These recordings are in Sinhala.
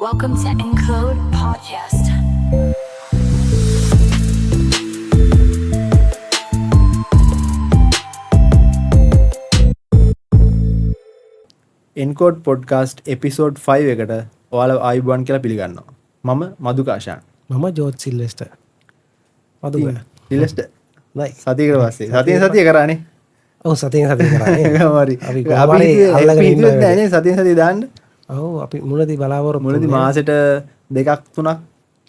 Welcome to Encode Podcast. Encode podcast episode 5 එකට ඔයාලා ආයුබෝවන් කියලා පිළිගන්නවා. මම මధుකාශාන්. මම ජෝර්ජ් සිල්වෙස්ටර්. මధుක. සිල්වෙස්ටර්. හොඳයි. සතියකට පස්සේ. සතියෙන් සතිය කරානේ. ඔව් සතියෙන් සතිය කරානේ. හරි. අපි කොහොම හරි අල්ලගෙන ඉන්න හිතුවෙත් නෑනේ සතියෙන් සතිය දාන්න. ඔව් අපි මුලදී බලාපොරොත්තු මුලදී මාසෙට දෙකක් තුනක්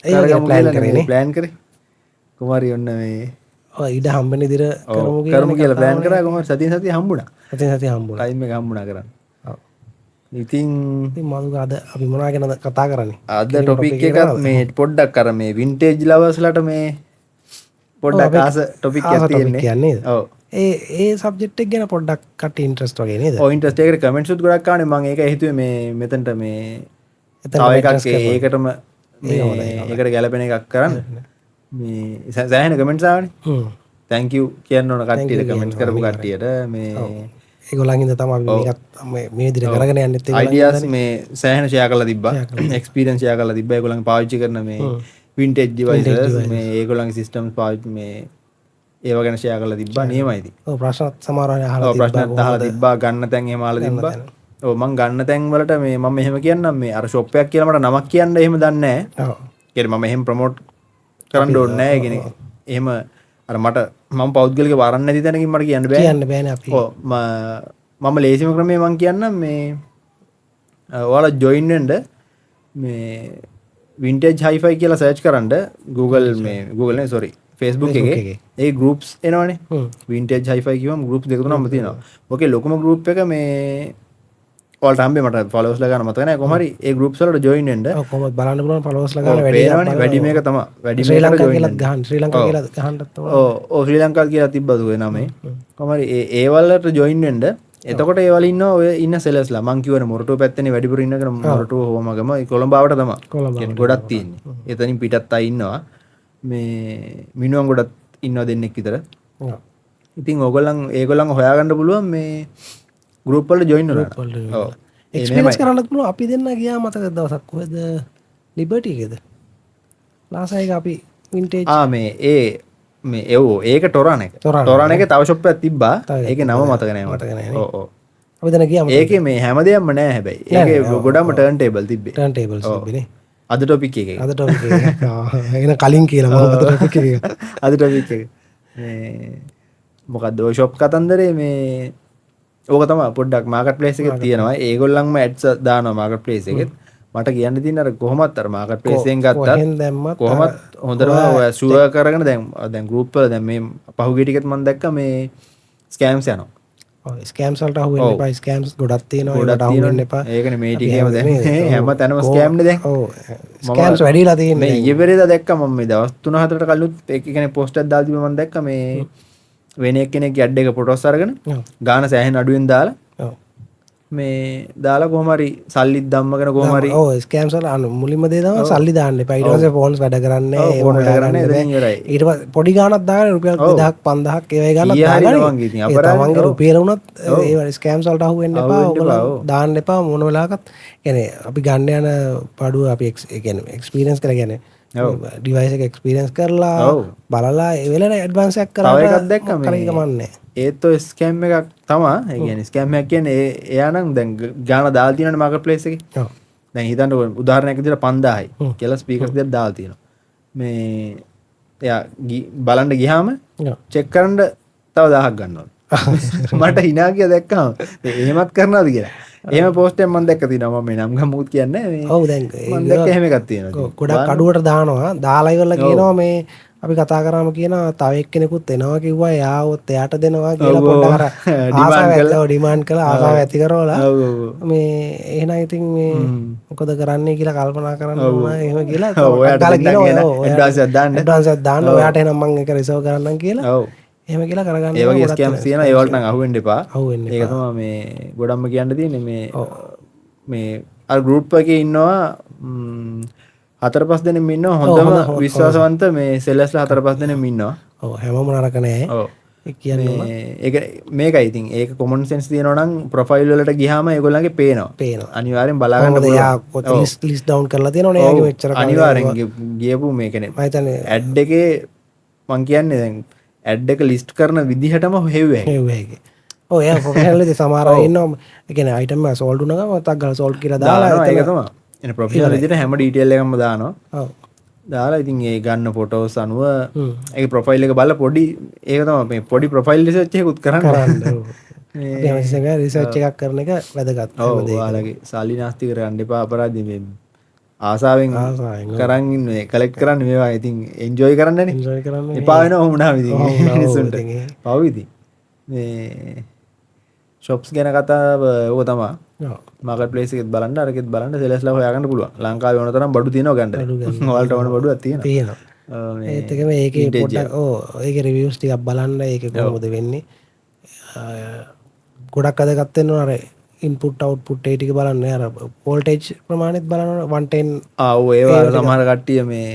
ඒ වගේ කරගමු plan කියලා කරේ නේ නේ. ප්ලෑන් කරේ. කොහොම හරි ඔන්න මේ ඔව් ඉඩ හම්බෙන විදිහට ඔව්, කරමු කරමු කියලා ප්ලෑන් කතාවනේ. කරා. කොහොම හරි සතියෙන් සතිය හම්බුණා. සතියෙන් සතිය හම්බුණා. ටයිම් එක හම්බුණා කරන්න. ඔව්. ඉතින් ඉතින් මధుක අද අපි මොනවා ගැනද කතා කරන්නේ? අද කෙලින්ම ටොපික් topic එකට එකත් යනවද? මේ පොඩ්ඩක් අර මේ වින්ටේජ් ලවර්ස්ලට මේ පොඩ්ඩක් අපි ආස ටොපික් ආස එකක් topic තියෙන්නේ. කියන්නේ නේද? ඔව්. ඒ ඒ සබ්ජෙක්ට් එක ගැන පොඩ්ඩක් කට්ටිය ඉන්ට්‍රස්ට් වගේ නේද? ඔව් ඉන්ට්‍රස්ට් එකකට කමෙන්ට්ස් උත් ගොඩක් ආවනේ. මං ඒක හිතුවේ මේ මෙතනට මේ එතන තව එකක් interest කරනවා. ඒකටම මේ ඒක හොඳයි, ඒක ඒකට ගැලපෙන එකක් කරන්න. මේ සෑහෙන කමෙන්ට්ස් ආවනේ. Thank you කියන්න ඕන Thank you කට්ටියට කමෙන්ට්ස් කියන්න කරපු ඕන, කට්ටියට මේ ඒගොල්ලන් හින්දා තමයි අපි මේකත් මේ විදිහට කරගෙන යන්නෙත් ඒගොල්ලන් අයිඩියාස් හින්දානේ. මේ සෑහෙන ෂෙයා කරලා තිබ්බා. එක්ස්පීරියන්ස් ෂෙයා කරලා තිබ්බා. ඒගොල්ලන් පාවිච්චි කරන මේ වින්ටේජ් ඩිවයිසස් මේ ඒගොල්ලන්ගේ සිස්ටම්ස් පාවිච්චි මේ ඒවා ගැන ෂෙයා කරලා තිබ්බා. නියමයි ඉතින්. ඔව් ප්‍රශ්නත් සමහර අය අහලා ඔව් තිබ්බා. ප්‍රශ්නත් අහලා තිබ්බා. ගන්න තැන් එහෙම අහලා තිබ්බා. ඔව් මං ගන්න තැන් වලට මේ මම එහෙම කියන්නම් මේ අර ෂොප් එකක් කියලා මට නමක් කියන්න එහෙම දන්නේ නැහැ. ඔව්. කියන්නේ මම එහෙම ප්‍රොමෝට් කරන්න ඕනේ නැහැ. ඒ කියන්නේ එහෙම අර මට මම පෞද්ගලිකව වරන් නැති තැනකින් මට කියන්න බෑ. කියන්න බෑනේ අපි. ඔව් මම ලේසිම ක්‍රමය මං කියන්නම් මේ ඔයාලා ජොයින් වෙන්න මේ වින්ටේජ් හයිෆයි කියලා සර්ච් කරන්න Google මේ Google නේ සෝරි Facebook Facebook එකේ එකේ. ඒ ගෲප්ස් එනවනේ. වින්ටේජ් හයිෆයි කිව්වම ගෲප්ස් දෙක තුනක්ම තියෙනවා. ඔකේ ලොකුම ගෲප් එක මේ ඔයාලට හම්බෙ මට ෆලෝවර්ස් ලා ගන්න මතක නෑ. කොහොම හරි ඒ ගෲප්ස් වලට ජොයින් වෙන්න. ඔව් කොහොමද බලන්න පුළුවන් ෆලෝවර්ස් ලා ඔව්, ගන්න වැඩි පේනවනේ වැඩි මේක තමයි. වැඩි ශ්‍රී මේකට ලංකා ජොයින් කියලාත් වෙන්න. ගහන්න ශ්‍රී ලංකා ඔව්. කියලා ගහන්නත් ඕන. ඔව් ඔව් ශ්‍රී ලංකා කියලා තිබ්බද ඔය නමේ. කොහොම හරි ඒ ඒ වලට ජොයින් වෙන්න. එතකොට ඒ වල ඉන්නවා ඔය ඉන්න සෙලර්ස්ලා. මං කියවනේ මොරටුව පැත්තේ වැඩිපුර ඉන්න කෙනා මොරටුව හෝමගම ඒ කොළඹ ආවට තමයි. කොළඹ කියන්නේ ගොඩක් තියෙන්නේ. එතනින් පිටත් අය ඉන්නවා. මේ මිනුවන් ගොඩක් ඉන්නවා දෙන්නෙක් විතර. ඔව්. ඉතින් ඕගොල්ලන් ඒගොල්ලන් හොයාගන්න පුළුවන් මේ ගෲප් වලට ජොයින් වුණා. ගෲප් වලට join ඔව්. ඒ එක්ස්පීරියන්ස් මෙහෙමයි. කරන්නත් පුළුවන්. අපි දෙන්න ගියා මතක දවසක් කොහෙද ලිබර්ටි එකේද? ලාසා එක අපි වින්ටේජ් ආ මේ ඒ මේ එව් ඒක ටොරන් එක. ටොරන් ටොරන් එකේ තව ෂොප් එකක් තිබ්බා. තව එකක් ඒකේ නම මතක නෑ මට. මතක නෑ නේ. ඔව් ඔව්. අපි දෙන්න ගියා මතකද? ඒකේ මේ හැම දෙයක්ම නෑ හැබැයි. නෑ ඒකේ නෑ, ඔව්, ගොඩක්ම ටර්න් ටේබල් තිබ්බේ. ටර්න් ටේබල්ස් ඔව්. තිබ්බේ නේ. අද ටොපික් එකේ. අද ටොපික් එක. ආ, එහෙනම් කලින් කියලා මම අද ටොපික් එක. අද ටොපික් එක. මේ මොකද්ද ඔය ෂොප් කතන්දරේ මේ ඕක තමයි පොඩ්ඩක් මාකට් ප්ලේස් එකේ තියෙනවා. ඒගොල්ලන්ම ඇඩ්ස් දානවා මාකට් ප්ලේස් එකෙත්. මට කියන්න තියෙන අර කොහොමත් අර මාකට් ප්ලේස් එකෙන් ගත්තත් කොහෙන් දැම්මත් කොහොමත් හොඳටම ඔය ෂුවර් කරගෙන දැන් ගෲප් වල දැන් මේ පහුගිය ටිකෙත් මම දැක්ක මේ ස්කෑම්ස් යනවා. ඔව් ස්කෑම්ස් වලට අහු වෙන්න ඔව්. එපා. ස්කෑම්ස් ගොඩක් තියෙනවා. ගොඩක් ඒවට අහු වෙන්න තියෙනවනේ. එපා. ඒකනේ මේ අපි ටික එහෙම දැන් නේද? හැම ඔව්. තැනම ස්කෑම් නේ දැන්. ඔව් ස්කෑම්ස් වැඩිලා තියෙන්නේ මේ දැන්. ඊයේ පෙරේදා දැක්කා මම මේ දවස් 3-4කට කලිනුත් එක කෙනෙක් පෝස්ට් එකක් දාලා තිබ්බා මම දැක්කා මේ වෙන එක්කෙනෙක්ගේ ඇඩ් එක ෆොටෝස් අරගෙන ඔව්. ගාන සෑහෙන අඩුවෙන් දාලා ඔව්. මේ දාලා කොහොම හරි සල්ලිත් ධම්මගෙන කොහොම හරි ඔව් ස්කෑම්ස් වල අනු මුලින්ම දේ තමයි සල්ලි දාන්න එපා. ඊට පස්සේ ෆෝන්ස් වැඩ කරන්නේ ඔව්, නැහැ. ඒව ෆෝන් වැඩ හොයාගන්න කරන්නේ බෑ. එතනින් ඉවරයි. ඊට පස්සේ පොඩි ගාණක් දාගෙන රුපියල් 2000ක් 5000ක් ඒ වගේ ගාණක් කීය හරි දාගන්න. තමන්ගේ ඉතින් ඒ අපරාධ. තමන්ගේ ඔව්. රුපියල වුණත් ඒ වගේ ස්කෑම්ස් වලට අහු වෙන්න අහු එපා. වෙන්න එපා, ඔයගොල්ලෝ ඔව්. දාන්න එපා මොන වෙලාවකත්. කියන්නේ අපි ගන්න යන පඩුව අපි ඒ කියන්නේ එක්ස්පීරියන්ස් කරලා කියන්නේ ඩිවයිස් එක එක්ස්පීරියන්ස් කරලා ඔව්. බලලා ඒ වෙලාවේ ඇඩ්වාන්ස් එකක් තව කරාට එකක් දැක්කා මොකක් හරි මේ කමක් නැහැ. ඒත් ඔය ස්කෑම් එකක් තමා. ඒ කියන්නේ ස්කෑම් එකක් කියන්නේ එයා නම් දැන් ගාන දාලා තියෙනවනේ මාකට් ප්ලේස් එකේ. ඔව්. දැන් හිතන්නකෝ උදාහරණයක් විදිහට 5000යි කියලා ස්පීකර්ස් දෙකක් දාලා තියෙනවා. මේ එයා බලන්න ගියාම ඔව්. චෙක් කරන්න තව 1000ක් ගන්නවා. මට hina ගියා දැක්කම එහෙමත් කරනවද කියලා. එහෙම පෝස්ට් එකක් මම දැක්ක තියෙනවා. මම මේ නම් ගම් මොකුත් කියන්නේ නැහැ. මේ ඔව් දැන් මම දැක්ක එහෙම එකක් තියෙනවා. ඉතින්. ගොඩක් අඩුවට දානවා. දාලා ඉවරලා කියනවා මේ අපි කතා කරාම කියනවා තව එක්කෙනෙකුත් එනවා කිව්වා එයාවොත් එයාට දෙනවා කියලා ඔව් ඔව්. පොඩ්ඩක් අර ඩිමාන්ඩ් ආසාව ඇති කරලා. ඔව් ඩිමාන්ඩ් කරලා ආසාව ඇති කරවලා ඔව් ඔව් ඔව්. මේ එහෙනම් ඉතින් මේ මොකද කරන්නේ කියලා කල්පනා කරන්න ඕන එහෙම කියලා ඔව්, ඔයාට ටක් ගාලා දෙන්නම් කියනවා, එහෙනම් ඔව්, ඔයාට ඇඩ්වාන්ස් එකක් දාන්න. ඇඩ්වාන්ස් එකක් දාන්න ඔයාට එහෙනම් මං ඒක රිසර්ව් කරන්නම් කියලා ඔව්. එහෙම කියලා කරගන්න ඒ වගේ ගොඩක් ස්කෑම්ස් තියෙනවා. ඒ වලට නම් අහු වෙන්න එපා. අහු වෙන්න ඒක තමයි මේ ගොඩක්ම කියන්න තියෙන්නේ මේ මේ අර ගෲප් එකේ ඉන්නවා 4-5 දෙනෙක් ඉන්නවා හොඳම හොඳ- විශ්වාසවන්ත මේ සෙලර්ස්ලා 4-5 දෙනෙක් ඉන්නවා. ඔව් හැමෝම නරක නෑ. ඔව්. ඒ කියන්න ඕන. ඒක මේකයි ඉතින් ඒක කොමන් සෙන්ස් තියෙනවා නම් ප්‍රොෆයිල් වලට ගියාම ඒගොල්ලන්ගේ පේනවා. අනිවාර්යෙන් බලා ගන්න පුළුවන්. එයා කොච්චර ලිස්ට් ඩවුන් කරලා තියෙනවනේ එයාගේ මෙච්චර අනිවාර්යෙන් ගියපු මේ කියන්නේ මම හිතන්නේ ඇඩ් එකේ මං කියන්නේ දැන් ඇඩ් එක ලිස්ට් කරන විදිහටම හෙව්ව හැකි. ඔව් එයා ප්‍රොෆෙෂනල් විදිහට සමහර අය ඉන්නවා. ඒ කියන්නේ අයිටම් එක සෝල්ඩ් වුණා ගමන් ටක් ගාලා සෝල්ඩ් කියලා දාලා ඒක තමයි. එන ප්‍රොෆෙෂනල් විදිහට හැම ඩීටේල් එකක්ම දානවා. ඔව්. දාලා ඉතින් ඒ ගන්න ෆොටෝස් අනුව ඒ ප්‍රොෆයිල් එක බලලා පොඩි ඒක තමයි මේ පොඩි ප්‍රොෆයිල් රිසර්ච් එකකුත් කරන්න. අපි හැමතිස්සෙම රිසර්ච් එකක් කරන එක වැදගත්. ඔව් ඔයාලගේ සල්ලි නාස්ති කරගන්න එපා අපරාධي මේ ආසාවෙන් කරන් ඉන්නේ කලෙක්ට් කරන්න මේවා ඉතින් එන්ජොයි කරන්නනේ. එන්ජොයි කරන්න එපා වෙනවා ඔහොම වුණාම ඉතින් මිනිස්සුන්ට. පව් ඉතින්. මේ ෂොප්ස් ගැන කතාව ඕක තමයි. මාකට් ප්ලේස් එකෙත් බලන්න අරකෙත් බලන්න සෙලස්ලා හොයාගන්න පුළුවන්. ලංකාවේ ඕන තරම් බඩු තියෙනවා ගන්න. ඔයාලට ඕන බඩුවක් තියෙනවා. ඒත් එකම ඒකේ පොඩ්ඩක් ඔව් ඒකේ රිවිව්ස් ටිකක් බලන්න ඒකේ කොහොමද වෙන්නේ. ගොඩක් අදගත් වෙනවා අර ඉන්පුට් අවුට්පුට් ඒ ටික බලන්න අර වෝල්ටේජ් ප්‍රමාණෙත් බලන්න 110. ආ ඔව් ඒවා සමහර කට්ටිය මේ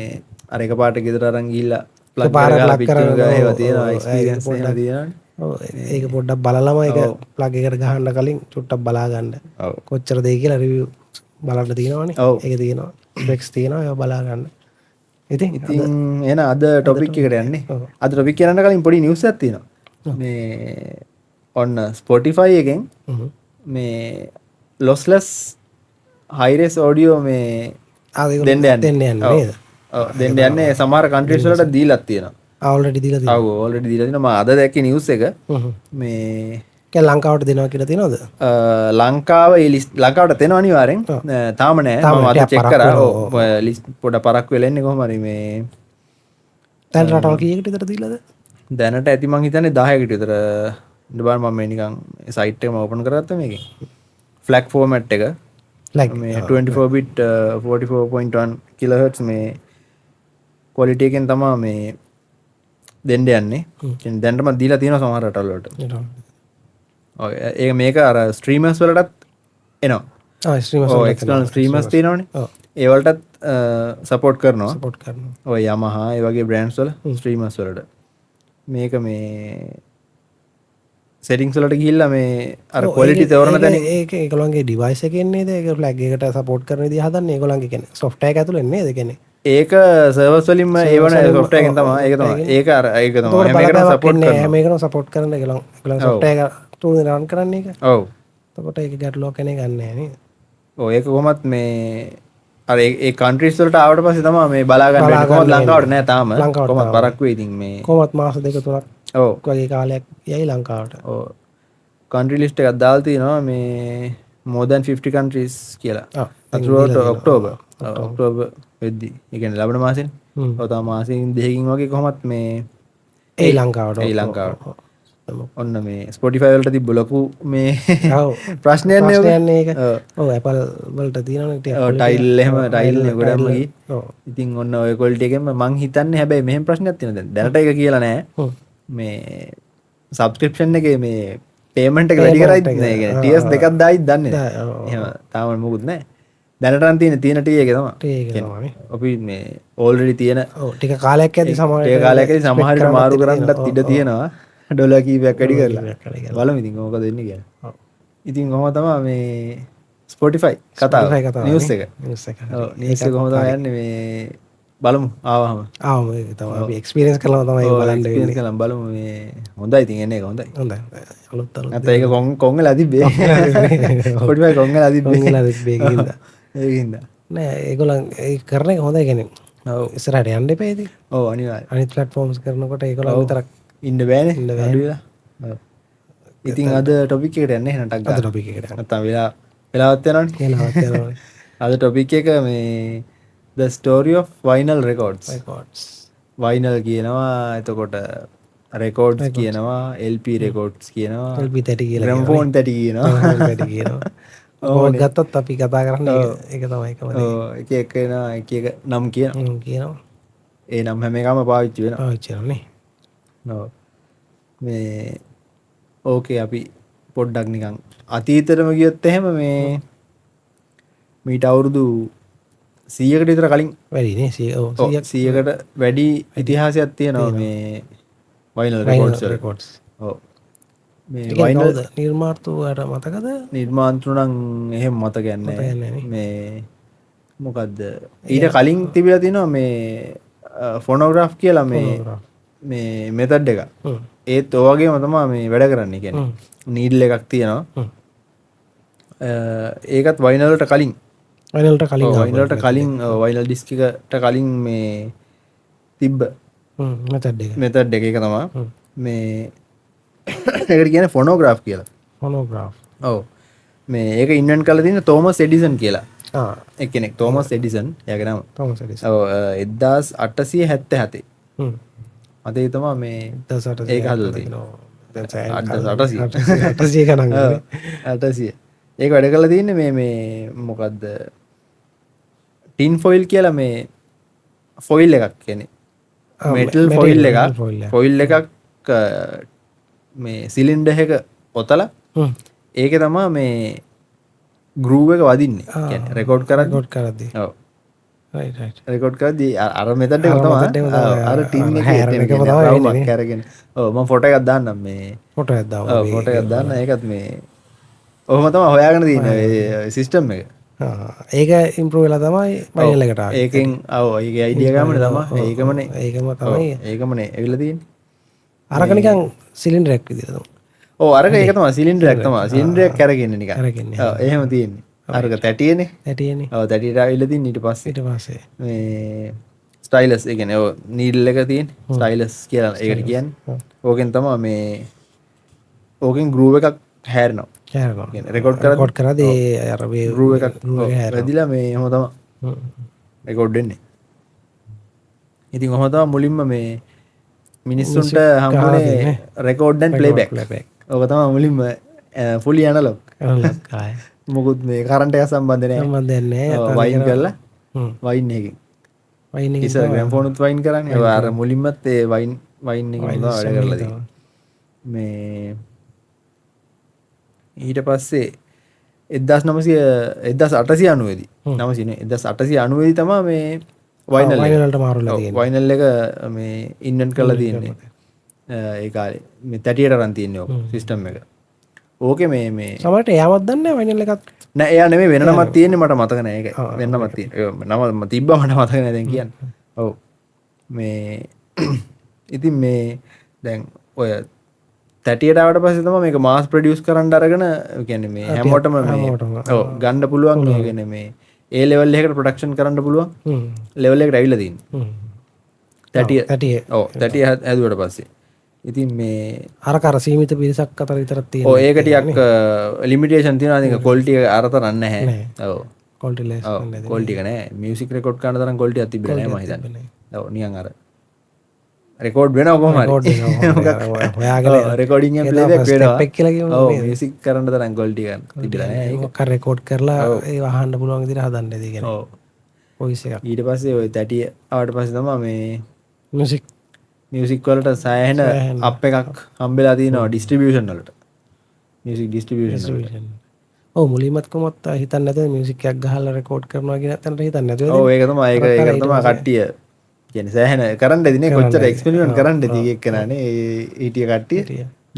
අර එකපාරට ගෙදර අරන් ගිහිල්ලා ප්ලග් කරලා පිච්චෙන ගා ඒවා තියෙනවා එක්ස්පීරියන්ස් එහෙම තියෙනවනේ. ඔව් ඒක පොඩ්ඩක් බලලම ඒක ප්ලග් එකට ගහන්න කලින් චුට්ටක් බලා ගන්න. කොච්චර දෙයි කියලා රිවිව් බලන්න තියෙනවනේ. ඒක තියෙනවා. ස්පෙක්ස් තියෙනවා ඒවා බලා ගන්න. ඉතින් එහෙනම් අද ටොපික් එකට යන්නේ. අද ටොපික් කියන්න කලින් පොඩි නිවුස් එකක් තියෙනවා. මේ ඔන්න Spotify එකෙන් මේ lossless high res audio මේ දෙන්න යන්නේ නේද? ඔව් දෙන්න යන්නේ සමහර කන්ට්‍රීස් වලට දීලක් තියෙනවා. ඔල්රෙඩි දීලා තියෙනවා. ඔව් ඔල්රෙඩි දීලා තියෙනවා. මම අද දැක්කේ නිවුස් එක. මේ කියන්නේ ලංකාවට දෙනවා කියලා තියෙනවද? ලංකාව ඒ ලිස්ට් ලංකාවට දෙනවා අනිවාර්යෙන්. තාම නෑ. මම අද චෙක් කරා. ඔව් ලිස්ට් පොඩ පරක් වෙලා ඉන්නේ කොහොම හරි මේ දැන් රටවල් කීයකට විතර දීලාද? දැනට ඇති මං හිතන්නේ 10කට විතර. ඉන්න බලන්න මම මේ නිකන් සයිට් එකම ඕපන් කරගත්තා මේකෙන්. ෆ්ලැග් ෆෝමැට් එක. මේ 24 bit 44.1 kilohertz මේ ක්වොලිටි එකෙන් තමයි මේ දෙන්න යන්නේ. කියන්නේ දැනටම දීලා තියෙනවා සමහර රටවල් වලට. ඔව් ඒක මේක අර ස්ට්‍රීමර්ස් වලටත් එනවා. ආ ස්ට්‍රීමර්ස් වලට එක්ස්ටර්නල් ස්ට්‍රීමර්ස් තියෙනවනේ. ඒ වලටත් සපෝට් කරනවා. සපෝට් කරනවා. ඔය Yamaha ඒ වගේ බ්‍රෑන්ඩ්ස් වල ස්ට්‍රීමර්ස් වලට. මේක මේ සෙටින්ග්ස් වලට ගිහිල්ලා මේ අර ක්වොලිටි තෝරන තැන ඒක ඒගොල්ලන්ගේ ඩිවයිස් එකේ නේද? ඒක ෆ්ලැග් එකට සපෝට් කරන විදිහ හදන්නේ ඒගොල්ලන්ගේ කියන්නේ සොෆ්ට්වෙයාර් එක ඇතුලෙන් නේද? කියන්නේ ඒක සර්වර්ස් වලින්ම ඒ වන සොෆ්ට්වෙයාර් එකෙන් තමයි. ඒක තමයි. ඒක අර ඒක තමයි. හැම එකටම සපෝට් කරනවා. හැම එකටම සපෝට් කරන ඒගොල්ලන් ඒගොල්ලන් සොෆ්ට්වෙයාර් එක තුන රන් කරන්නේ ඒක. ඔව්. එතකොට ඒක ගැටලුවක් එන එක නෑ නේද? ඔව් ඒක කොහොමත් මේ අර ඒ කන්ට්‍රීස් වලට ආවට පස්සේ තමයි මේ බලා ගන්න වෙන්නේ. කොහොමද ලංකාවට නෑ තාම. කොහොමත් පරක් වෙයි ඉතින් මේ කොහොමත් මාස දෙක තුනක් ඔව් වගේ කාලයක් යයි ලංකාවට. ඔව්. කන්ට්‍රි ලිස්ට් එකක් දාලා තිනවා මේ more than 50 countries කියලා. throughout October. October වෙද්දි. ඒ කියන්නේ ලබන මාසෙනේ. ඔව් තව මාසෙකින් දෙකකින් වගේ කොහොමත් මේ ඒ ලංකාවට. ඒ ලංකාවට. ඔන්න මේ Spotify වලට තිබ්බ ලොකු මේ ප්‍රශ්නයක් නේ ඒක. ඔව් Apple වලට තියෙනවනේ ටිකක්. ඔව් ටයිල් එහෙම ටයිල් නේ ගොඩක්ම ගියේ. ඉතින් ඔන්න ඔය ක්වොලිටි එකෙන්ම මං හිතන්නේ හැබැයි මෙහෙම ප්‍රශ්නයක් තියෙනවා දැන්. දැනට ඒක කියලා නෑ. මේ සබ්ස්ක්‍රිප්ෂන් එකේ මේ පේමන්ට් එක වැඩි කරයිද නෑ. ඒ කියන්නේ ටියර්ස් දෙකක් දායිද දන්නේ නෑ. එහෙම තාම මොකුත් නෑ. දැනට නම් තියෙන ටී එක තමයි. ටී එක තමයි. අපි මේ ඕල්රෙඩි තියෙන ඔව් ටික කාලයක් ඇති සමහර ටික කාලයක් ඇති සමහර විට මාරු කරන්නත් ඉඩ තියෙනවා. ඩොලර් කීපයක් වැඩි කරලා. බලමු ඉතින් මොකද වෙන්නේ කියලා. ඔව්. ඉතින් කොහොම තමයි මේ Spotify කතාව නිවුස් එක. නිවුස් එක. ඔව් නිවුස් එක කොහොම තමයි යන්නේ මේ බලමු ආවහම. ආවම ඒක තමයි අපි එක්ස්පීරියන්ස් කරලාම තමයි ඒක බලන්න වෙන්නේ. එක්ස්පීරියන්ස් කරලා බලමු මේ හොඳයි ඉතින් එන්නේ ඒක හොඳයි. හොඳයි. අලුත් අලුත්. නැත්නම් ඒක කොන් වෙලා තිබ්බේ. Spotify කොන් වෙලා තිබ්බේ. කොන් වෙලා තිබ්බේ ඒකින්ද. ඒකින්ද. නෑ ඒගොල්ලන් ඒ කරන එක හොඳයි කියන්නේ. ඔව් ඉස්සරහට යන්න එපා ඉතින්. ඔව් අනිවාර්යයෙන්. අනිත් ප්ලැට්ෆෝම්ස් කරනකොට ඒගොල්ලන් විතරක් ඉන්න බෑනේ. අඩු වෙලා. ඔව්. ඉතින් අද ටොපික් එකට යන්නේ එහෙනම් ටක් ගාලා. අද ටොපික් එකට යන්න. නැත්නම් වෙලාවත් යනවනේ. වෙලාවත් යනවනේ. අද ටොපික් එක මේ The Story of Vinyl Records. Records. Vinyl කියනවා, එතකොට records කියනවා, LP records කියනවා, LP තැටි කියලා කියනවා. ග්‍රැම්ෆෝන් තැටි කියනවා. ග්‍රැම්ෆෝන් තැටි කියනවා. ඕක ගත්තොත් අපි කතා කරන්නේ ඒක තමයි එකම දේ. ඔව් එක එක එනවා එක එක නම් කියනවා. නම් කියනවා. ඒ නම් හැම එකම පාවිච්චි වෙනවා. පාවිච්චි වෙනවා නේ. ඔව්. මේ ඕකේ අපි පොඩ්ඩක් නිකන් අතීතෙටම ගියොත් එහෙම මේ මීට අවුරුදු 100කට විතර කලින් වැඩි නේ. 100 ඔව් 100කට වැඩි ඉතිහාසයක් තියෙනවා මේ වයිනල් රෙකෝඩ්ස්. ඔව්. මේ වයිනල් නිර්මාතෘ මතකද? නිර්මාතෘ නම් එහෙම මතක නැහැ. මේ මොකද්ද ඊට කලින් තිබිලා තියෙනවා මේ ෆොනෝග්‍රාෆ් කියලා මේ මේ මෙතඩ් එක. ඒත් ඔය වගේම තමයි මේ වැඩ කරන්නේ. කියන්නේ නීඩල් එකක් තියෙනවා. ඒකත් වයිනල් වලට කලින් වයිනල් වලට කලින් වයිනල් ඩිස්ක් එකට කලින් මේ තිබ්බ මෙතඩ් එක. මෙතඩ් එක ඒක තමයි. මේ ඒකට කියන්නේ ෆොනෝග්‍රාෆ් කියලා. ෆොනෝග්‍රාෆ්. ඔව්. මේ ඒක ඉන්වෙන්ට් කරලා තියෙන්නේ තෝමස් එඩිසන් කියලා. එක්කෙනෙක් තෝමස් එඩිසන් එයාගේ නම. Thomas Edison. ඔව් 1877. අතේ තමයි මේ 1800 ඒක හදලා තියෙන්නේ. දැන් 800. 800 ගණන්. 800. ඒක වැඩ කරලා තියෙන්නේ මේ මේ මොකද්ද ටින් ෆොයිල් කියලා මේ ෆොයිල් එකක් කියන්නේ මෙටල් ෆොයිල් එකක් ෆොයිල් එකක් මේ සිලින්ඩර් එක ඔතලා ඒකේ තමයි මේ ගෲව් එක වදින්නේ. කියන්නේ රෙකෝඩ් කරද්දි. ඔව්. Right right. රෙකෝඩ් කරද්දි අර මෙතඩ් එක තමයි අර ටින් එකේ රවුමක් අරගෙන. ඔව් මම ෆොටෝ එකක් දාන්නම් මේ. ෆොටෝ එකක් දාන්න. ඔව් ෆොටෝ එකක් දාන්න. ඒකත් මේ ඔහොම තමයි හොයාගෙන තියෙන්නේ මේ සිස්ටම් එක. ඒක ඉම්ප්‍රූව් වෙලා තමයි වයිනල් එකට ආවේ. ඒකෙන් ඔව් ඒකේ අයිඩියා ගමනේ තමයි. ඒකමනේ. ඒකම තමයි. ඒකමනේ ඇවිල්ලා තියෙන්නේ. අරක නිකන් සිලින්ඩර් එකක් විදියට තමයි. ඔව් අරක ඒක තමයි සිලින්ඩර් එකක් තමයි. සිලින්ඩර් එකක් අරගෙන නිකන්. ඔව් එහෙම තියෙන්නේ. අරක තැටියනේ. තැටියනේ. ඔව් තැටියට ආවිල්ලා තියෙන්නේ ඊට පස්සේ. ඊට පස්සේ මේ ස්ටයිලස් ඒ කියන්නේ ඔව් නීඩල් එක තියෙන්නේ. ස්ටයිලස් කියලා ඒකට කියන්නේ. ඕකෙන් තමයි මේ ඕකෙන් ගෲව් එකක් හැරෙනවා. හැරෙනවා. කියන්නේ රෙකෝඩ් කරද්දි රෙකෝඩ් කරද්දි ඒ අර මේ ගෲව් එකක් වැදිලා මේ එහෙම තමයි රෙකෝඩ් වෙන්නේ. ඉතින් ඔහොම තමයි මුලින්ම මේ මිනිස්සුන්ට හම්බුනේ රෙකෝඩ් ඇන්ඩ් ප්ලේබැක්. ඔක තමයි මුලින්ම ෆුලි ඇනලොග්. ඇනලොග් ආයේ. මොකුත් මේ කරන්ට් එක සම්බන්ධ නෑ. සම්බන්ධ නෑ. වයින් කරලා වයින් එකකින්. වයින් එකකින් ඉස්සර ග්‍රැම්ෆෝන් උත් වයින් කරන්නේ. ඔය අර මුලින්මත් ඒ වයින් වයින් එකකින් තමයි වැඩ කරලා තියෙන්නේ. මේ ඊට පස්සේ 1890 දී 900 නේ 1890 දී තමයි මේ වයිනල් වයිනල් වලට මාරු වෙලා තියෙන්නේ. වයිනල් එක මේ ඉන්වෙන්ට් කරලා තියෙන්නේ. ඒ කාලේ මේ තැටියට අරන් තියෙන්නේ ඔක සිස්ටම් එක. ඕකේ මේ මේ සමහරට එයාවත් දන්නේ නැහැ වයිනල් එකත්. නෑ එයා නෙමෙයි වෙන නමක් තියෙන්නේ මට මතක නෑ ඒක. වෙන නමක් තියෙන්නේ. නම තිබ්බා මට මතක නෑ දැන් කියන්න. ඔව්. මේ ඉතින් මේ දැන් ඔය තැටියට ආවට පස්සේ තමයි මේක මාස් ප්‍රොඩියුස් කරන්න අරගෙන ඒ කියන්නේ මේ හැමෝටම මේ ඔව් ගන්න පුළුවන්. ඒ කියන්නේ මේ ඒ ලෙවල් එකකට ප්‍රොඩක්ෂන් කරන්න පුළුවන් ලෙවල් එකට ඇවිල්ලා තියෙන්නේ. තැටිය ඔව් තැටිය හැදුවට පස්සේ. ඉතින් මේ අර කර සීමිත පිරිසක් අතර විතරක් තියෙන. ඔව් ඒක ටිකක් ලිමිටේෂන් තියෙනවා. ඉතින් ක්වොලිටි එක අර තරම් නැහැ. ඔව් ක්වොලිටි ලෙස්. ඔව් ක්වොලිටි එක නෑ. මියුසික් රෙකෝඩ් කරන තරම් ක්වොලිටි එකක් තිබිලා නෑ මම හිතන්නේ. ඔව් නිකන් අර රෙකෝඩ් වෙනවා කොහොම හරි. හොයාගෙන රෙකෝඩින් එක ප්ලේබැක් වෙනවා. ස්ටෙප් එක කියලා කියමු. ඔව් මියුසික් කරන්න තරම් ක්වොලිටි එකක් තිබිලා නෑ. ඒක මොකක් හරි රෙකෝඩ් කරලා ඒව අහන්න පුළුවන් විදිහට හදන්න ඇති කියන්නේ. ඔව්. වොයිස් එකක්. ඊට පස්සේ ඔය තැටිය ආවට පස්සේ තමයි මේ මියුසික් මියුසික් වලට සෑහෙන අප් එකක් හම්බෙලා තියෙනවා ඩිස්ට්‍රිබියුෂන් වලට. මියුසික් ඩිස්ට්‍රිබියුෂන් වලට. ඔව් මුලින්මත් කොහොමත් හිතන්නේ නැතුව මියුසික් එකක් ගහලා රෙකෝඩ් කරනවා කියන තැනට හිතන්නේ නැතුව. ඔව් ඒක තමයි ඒක ඒක තමයි කට්ටිය කියන්නේ සෑහෙන කරන්න ඇතිනේ කොච්චර එක්ස්පෙරිමන්ට් කරන්න ඇති එක එක්කනනේ ඒ හිටිය කට්ටිය.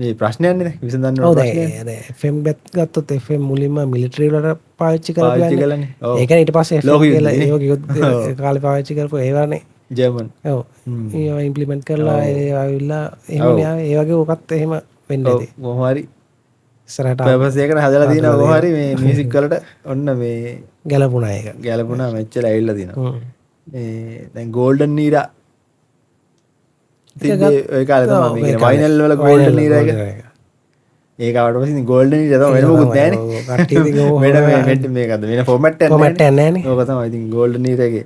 මේ ප්‍රශ්නයක් නේ විසඳන්න ඕන ප්‍රශ්නයක්. ඔව් දැන් FM ගත්තොත් FM මුලින්ම මිලිටරි වලට පාවිච්චි කරපු යන්නේ. ඔව්. ඒ කියන්නේ ඊට පස්සේ FM කියලා ඒ වගේ යුද්ධ කාලේ පාවිච්චි කරපු ඒවානේ. ජර්මන්. ඔව්. ඒවා ඉම්ප්ලිමන්ට් කරලා ඒවා ඇවිල්ලා එහෙමනේ ආවේ. ඒ වගේ ඔකත් එහෙම වෙන්න ඇති. කොහොම හරි ඉස්සරහට පර්පස් එකකට හදලා තියෙනවා කොහොම හරි මේ මියුසික් වලට ඔන්න මේ ගැලපුණා ඒක. ගැලපුණා මෙච්චර ඇවිල්ලා තියෙනවා. මේ දැන් ගෝල්ඩන් ඊරා තිබ්බේ ඔය කාලේ තමයි මේ කියන්නේ වයිනල් වල ගෝල්ඩන් ඊරා එක. ඒක ආවට පස්සේ ඉතින් ගෝල්ඩන් ඊරා තමයි වෙන මොකුත් නෑනේ. කට්ටිය ඉතින් වෙන මේ මේකද වෙන ෆෝමැට් එකක් නෑනේ. ඕක තමයි ඉතින් ගෝල්ඩන් ඊරා එකේ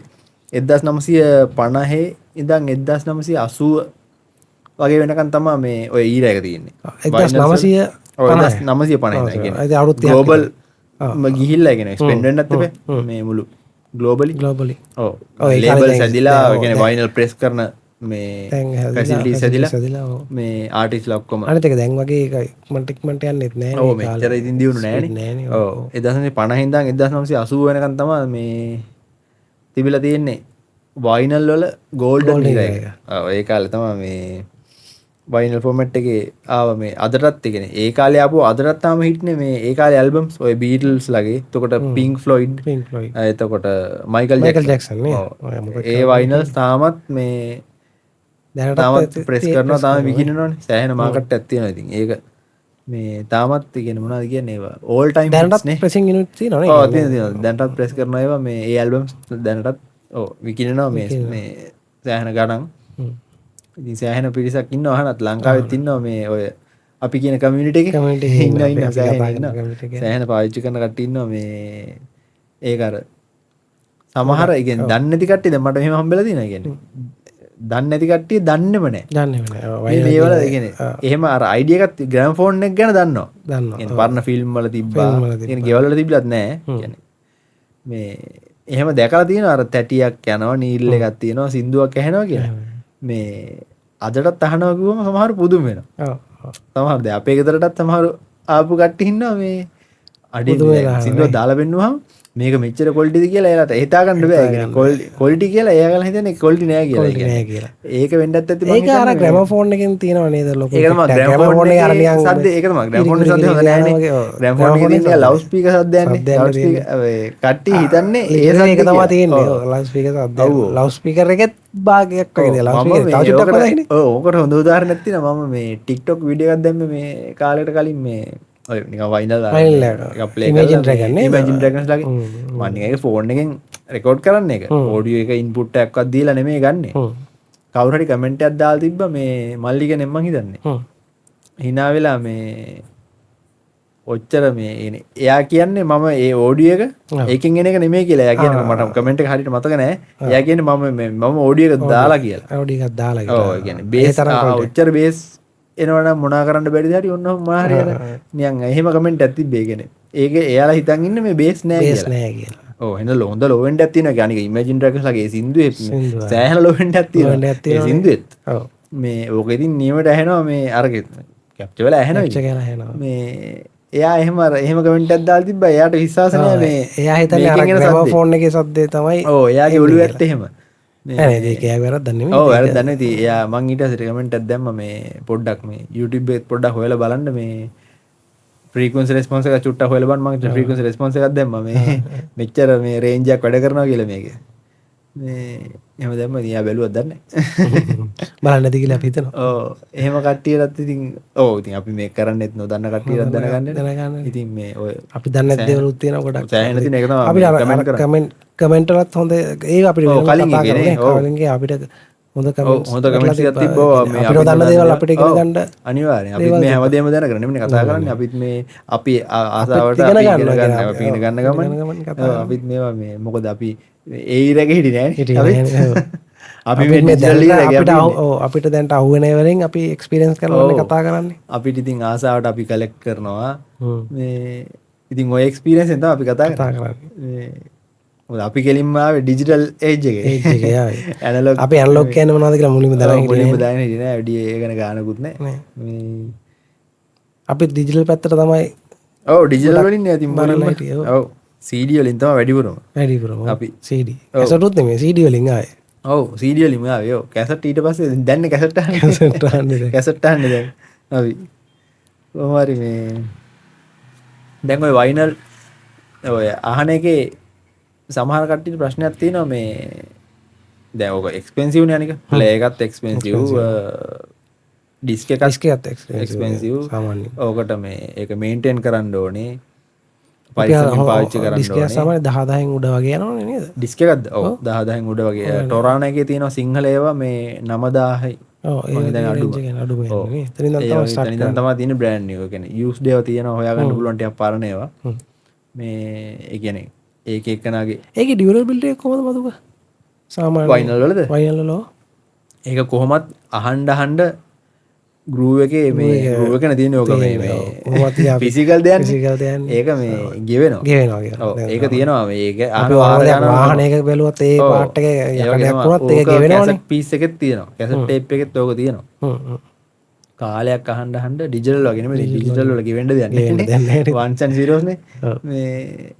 1950 ඉඳන් 1980 වගේ වෙනකන් තමයි මේ ඔය ඊරා එක තියෙන්නේ. 1950 ඔව් 1950 ඉඳන් කියන්නේ අවුරුදු 30ක් ග්ලෝබල් ගිහිල්ලා ඒ කියන්නේ එක්ස්පෙන්ඩ් වෙන්නත් එපා මේ මුළු ග්ලෝබලි. ග්ලෝබලි. ඔව් ලේබල්ස් ඇදිලා ඒ කියන්නේ වයිනල් ප්‍රෙස් කරන මේ ෆැසිලිටිස් ඇදිලා මේ ආටිස්ට්ලා ඔක්කොම. අනිත් එක දැන් වගේ ඒක ඉක්මනට ඉක්මනට යන්නෙත් නෑනේ. ඔව් මෙච්චර ඉතින් දියුණු නෑනේ. ඔව් 1950 ඉඳන් 1980 වෙනකන් තමයි මේ තිබිලා තියෙන්නේ වයිනල් වල ගෝල්ඩන් ඊරා එක. ඔව් ඒ කාලේ තමයි මේ වයිනල් ෆෝමැට් එකේ ආව මේ අදටත් ඒ කියන්නේ ඒ කාලේ ආපුව අදටත් තාම හිටනේ මේ ඒ කාලේ ඇල්බම්ස් ඔය බීටල්ස් ලගේ එතකොට පින්ක් ෆ්ලොයිඩ් එතකොට මයිකල් ජැක්සන් නේ ඒ වයිනල්ස් තාමත් මේ දැනටත් ප්‍රෙස් කරනවා තාම විකිණනවනේ සෑහෙන මාකට් එකක් තියෙනවා ඉතින් ඒක මේ තාමත් ඒ කියන්නේ මොනවද කියන්නේ ඒවා ඕල් ටයිම් හිට්ස් නේ ප්‍රෙසින් යුනිට් තියෙනවා නේ ඔව් තියෙනවා දැනටත් ප්‍රෙස් කරන ඒවා මේ ඒ ඇල්බම්ස් දැනටත් ඔව් විකිණනවා මේ මේ සෑහෙන ගණන් ඉතින් සෑහෙන පිරිසක් ඉන්නවා අහනත් ලංකාවෙත් ඉන්නවා මේ ඔය අපි කියන කමියුනිටි එකේ ඉන්නවා ඉන්නවා සෑහෙන ඉන්නවා සෑහෙන පාවිච්චි කරන කට්ටිය ඉන්නවා මේ ඒක අර සමහර ඒ කියන්නේ දන්නේ නැති කට්ටිය දැන් මට මෙහෙම හම්බෙලා තියෙනවා ඒ කියන්නේ දන්නේ නැති කට්ටිය දන්නේම නැහැ දන්නේම නැහැ මේ වල ඒ කියන්නේ එහෙම අර අයිඩියා එකක් ග්‍රැම්ෆෝන් එක ගැන දන්නවා කියන්නේ පරණ ෆිල්ම් වල තිබ්බා කියන්නේ ගෙවල් වල තිබිලත් නැහැ කියන්නේ මේ එහෙම දැකලා තියෙනවා අර තැටියක් යනවා නීල් එකක් තියෙනවා සින්දුවක් ඇහෙනවා කියලා මේ අදටත් අහනවා කිව්වම සමහර පුදුම වෙනවා. ඔව්. සමහර දැන් අපේ ගෙදරටත් සමහර ආපු කට්ටිය ඉන්නවා මේ අඩේ සින්දුව දාලා පෙන්නුවහම මේක මෙච්චර ක්වොලිටිද කියලා එයාලට හිතා ගන්න බෑ. ඒ කියන්නේ ක්වොලිටි කියලා එයාලා හිතන්නේ ක්වොලිටි නෑ කියලා. ක්වොලිටි නෑ කියලා. ඒක වෙන්නත් ඇති මං හිතන්නේ. ඒක අර ග්‍රැමෆෝන් එකෙන් තියෙනව නේද ලොකු. ඒක තමයි ග්‍රැමෆෝන් එකේ අර නිකන් සද්ද ඒක තමයි ග්‍රැමෆෝන් එකේ සද්ද හොඳ නෑනේ. ග්‍රැමෆෝන් එකේ තියෙන ලවුඩ් ස්පීකර් සද්ද යන්නේ. ලවුඩ් ස්පීකර් කට්ටිය හිතන්නේ ඒ සද්ද ඒක තමයි තියෙන්නේ. ඔව් ලවුඩ් ස්පීකර් සද්ද. ලවුඩ් ස්පීකර් එකෙත් භාගයක් වගේ දේවල්. ලවුඩ් ස්පීකර් තව චුට්ටක් හොඳයිනේ. ඔව් ඕකට හොඳ උදාහරණයක් තියෙනවා. මම මේ TikTok video එකක් දැම්මේ මේ කාලයකට කලින් මේ ඔය නිකන් වයිනල් එකක් ප්ලේ කරලා ඉමේජින් ඩ්‍රැගන් නේ ඉමේජින් ඩ්‍රැගන්ස් ලගේ මම නිකන් ඒක ෆෝන් එකෙන් රෙකෝඩ් කරන්න එක ඔඩියෝ එක ඉන්පුට් එකක්වත් දීලා නෙමෙයි ගන්නෙ කවුරු හරි කමෙන්ට් එකක් දාලා තිබ්බා මේ මල්ලි කෙනෙක් මං හිතන්නේ hina වෙලා මේ ඔච්චර මේ එයා කියන්නේ මම ඒ ඔඩියෝ එක ඒකෙන් එන එක නෙමෙයි කියලා එයා කියන්නේ මට කමෙන්ට් එක හරියට මතක නෑ එයා කියන්නේ මම මේ මම ඔඩියෝ එක දාලා කියලා ඔඩියෝ එකක් දාලා කියලා ඔව් ඒ කියන්නේ බේස් ඔච්චර බේස් එනවනම් මොනා කරන්න බැරිද හරි ඔන්න මොනා හරි අර නිකන් එහෙම කමෙන්ට් එකක් තිබ්බේ ඒ කියන්නේ ඒක එයාලා හිතන් ඉන්නේ මේ බේස් නෑ කියලා බේස් නෑ කියලා ඔව් එහෙනම් හොඳ ලෝ එන්ඩ් එකක් තියෙනවා කියන්නේ අනික ඉමේජින් ඩ්‍රැගන්ස් ලගේ ඒ සින්දුවේ සෑහෙන ලෝ එන්ඩ් එකක් තියෙනවා ඒ සින්දුවෙත් ඔව් මේ ඕක ඉතින් නියමට ඇහෙනවා මේ අරකෙ කැප්චර් වෙලා ඇහෙනවා කැප්චර් වෙලා ඇහෙනවා මේ එයා එහෙම අර එහෙම කමෙන්ට් එකක් දාලා තිබ්බා එයාට විශ්වාස නෑ මේ එයා හිතන්නේ අර ග්‍රැමෆෝන් එකේ සද්දේ තමයි ඔව් එයාගේ ඔළුවේ ඇත්ත එහෙම නෑ නෑ ඒක එයා වැරද්දක් නෙමෙයි. ඔව් වැරද්දක් නෙමෙයි. ඉතින් එයා මං ඊට පස්සේ කමෙන්ට් එකක් දැම්මා මේ පොඩ්ඩක් මේ YouTube එකෙත් පොඩ්ඩක් හොයලා බලන්න මේ ෆ්‍රීකවන්සි රෙස්පොන්ස් එක චුට්ටක් හොයලා බලන්න මං ෆ්‍රීකවන්සි රෙස්පොන්ස් එකක් දැම්මා මේ මෙච්චර මේ රේන්ජ් එකක් වැඩ කරනවා කියලා මේකේ. මේ එහෙම දැම්මා ඉතින් එයා බැලුවත් දන්නේ නෑ. බලන්න නැති කියලා අපි හිතනවා. ඔව් එහෙම කට්ටියටත් ඉතින් ඔව් ඉතින් අපි මේක කරන්නෙත් නොදන්න කට්ටියටත් දැනගන්න. ඉතින් මේ ඔය අපි දන්නේ නැති දේවලුත් තියෙනවා ගොඩක්. සෑහෙන තියෙන එක තමයි අපි කමෙන්ට් කමෙන්ට් වලත් හොඳ ඒක අපිට වෙනම කතා කරන්නේ. කලින් අපිට හොඳ කමෙන්ට්ස් හොඳ කමෙන්ට්ස් ටිකක් තිබ්බා මේ අපිට දන්න දේවල් අපිට ඉගෙන ගන්න අනිවාර්යෙන් අපිත් මේ හැමදේම දැනගෙන නෙමෙයි කතා කරන්නේ අපිත් මේ අපි ආසාවට අපි ඉගෙන ගන්න අපි ඉගෙන ගන්න ගමන් අපිත් මේවා මේ මොකද අපි ඒ ඉරක හිටියේ නෑනේ අපි මේ ඩිජිටල් ඉරක අපිට ඔව් අපිට දැන්ට අහුවෙන ඒ වලින් අපි එක්ස්පීරියන්ස් කරලා කතා කරන්නේ අපිට ඉතින් ආසාවට අපි කලෙක්ට් කරනවා මේ ඉතින් ඔය එක්ස්පීරියන්ස් එකෙන් තමයි අපි කතා කරන්නේ මේ මොකද අපි කෙලින්ම ආවේ ඩිජිටල් ඒජ් එකේ. ඒජ් එකේ ආවේ. ඇනලොග් අපි ඇනලොග් කියන්නේ මොනවද කියලා මුලින්ම දැනගෙන හිටියේ මුලින්ම දැනගෙන හිටියේ නෑ. වැඩි ඒ ගැන ගානකුත් නෑ. මේ අපි ඩිජිටල් පැත්තට තමයි ඔව් ඩිජිටල් වලින් නේ ඉතින් මුලින්ම හිටියේ. ඔව් CD වලින් තමයි වැඩිපුරම. වැඩිපුරම. අපි CD. කැසට් උත් නෙමෙයි CD වලින් ආවේ. ඔව් CD වලින්ම ආවේ. ඔව් කැසට් ඊට පස්සේ දැන් කැසට් අහන්නේ. කැසට් අහන්නේ දැන්. කැසට් අහන්නේ දැන්. අපි කොහොම හරි මේ දැන් ඔය වයිනල් ඔය අහන එකේ සමහර කට්ටියට ප්‍රශ්නයක් තියෙනවා මේ දැන් ඕක එක්ස්පෙන්සිව් නේ අනික ප්ලේ එකත් එක්ස්පෙන්සිව් ඩිස්ක් එකත් එක්ස්පෙන්සිව් සාමාන්‍යයෙන් ඕකට මේ ඒක මේන්ටේන් කරන්න ඕනේ පරිස්සමෙන් පාවිච්චි කරන්න ඩිස්ක් එක ඕනේ සාමාන්‍ය 10 10න් උඩ වගේ යනවනේ නේද ඩිස්ක් එකක්ද ඔව් 10 10න් උඩ වගේ ටොරාන එකේ තියෙනවා සිංහල ඒවා මේ 9000යි ඔව් ඒ දැන් රේන්ජ් එක අඩුම යන්නේ නේ එතනින් තමයි ස්ටාර්ට් එතනින් තමයි තියෙන්නේ බ්‍රෑන්ඩ් නිව් ඒ කියන්නේ යූස්ඩ් ඒවා තියෙනවා හොයාගන්න පුළුවන් ටිකක් පරණ ඒවා මේ ඒ කියන්නේ ඒක එක්කනාගේ ඒකේ ඩියුරබිලිටි එක කොහොමද මදුක සාමාන්‍ය වයිනල් වලද වයිනල් වල ඒක කොහොමත් අහන්න අහන්න ගෲව් එකේ මේ ගෲව් එකනේ තියෙන්නේ ඕක මේ මේ ෆිසිකල් දෙයක් ෆිසිකල් දෙයක් ඒක මේ ගෙවෙනවා ගෙවෙනවා කියලා ඔව් ඒක තියෙනවා මේ ඒක අපි වාහන එක බැලුවත් ඒ පාර්ට් එකේ යකඩයක් වුණත් ඒක ගෙවෙනවනේ කැසට් පීස් එකෙත් තියෙනවා කැසට් ටේප් එකෙත් ඕක තියෙනවා කාලයක් අහන්න අහන්න ඩිජිටල් වගේ නෙමෙයි ඩිජිටල් වල ගෙවෙන්න දෙයක් නෑ ones and zeros නේ මේ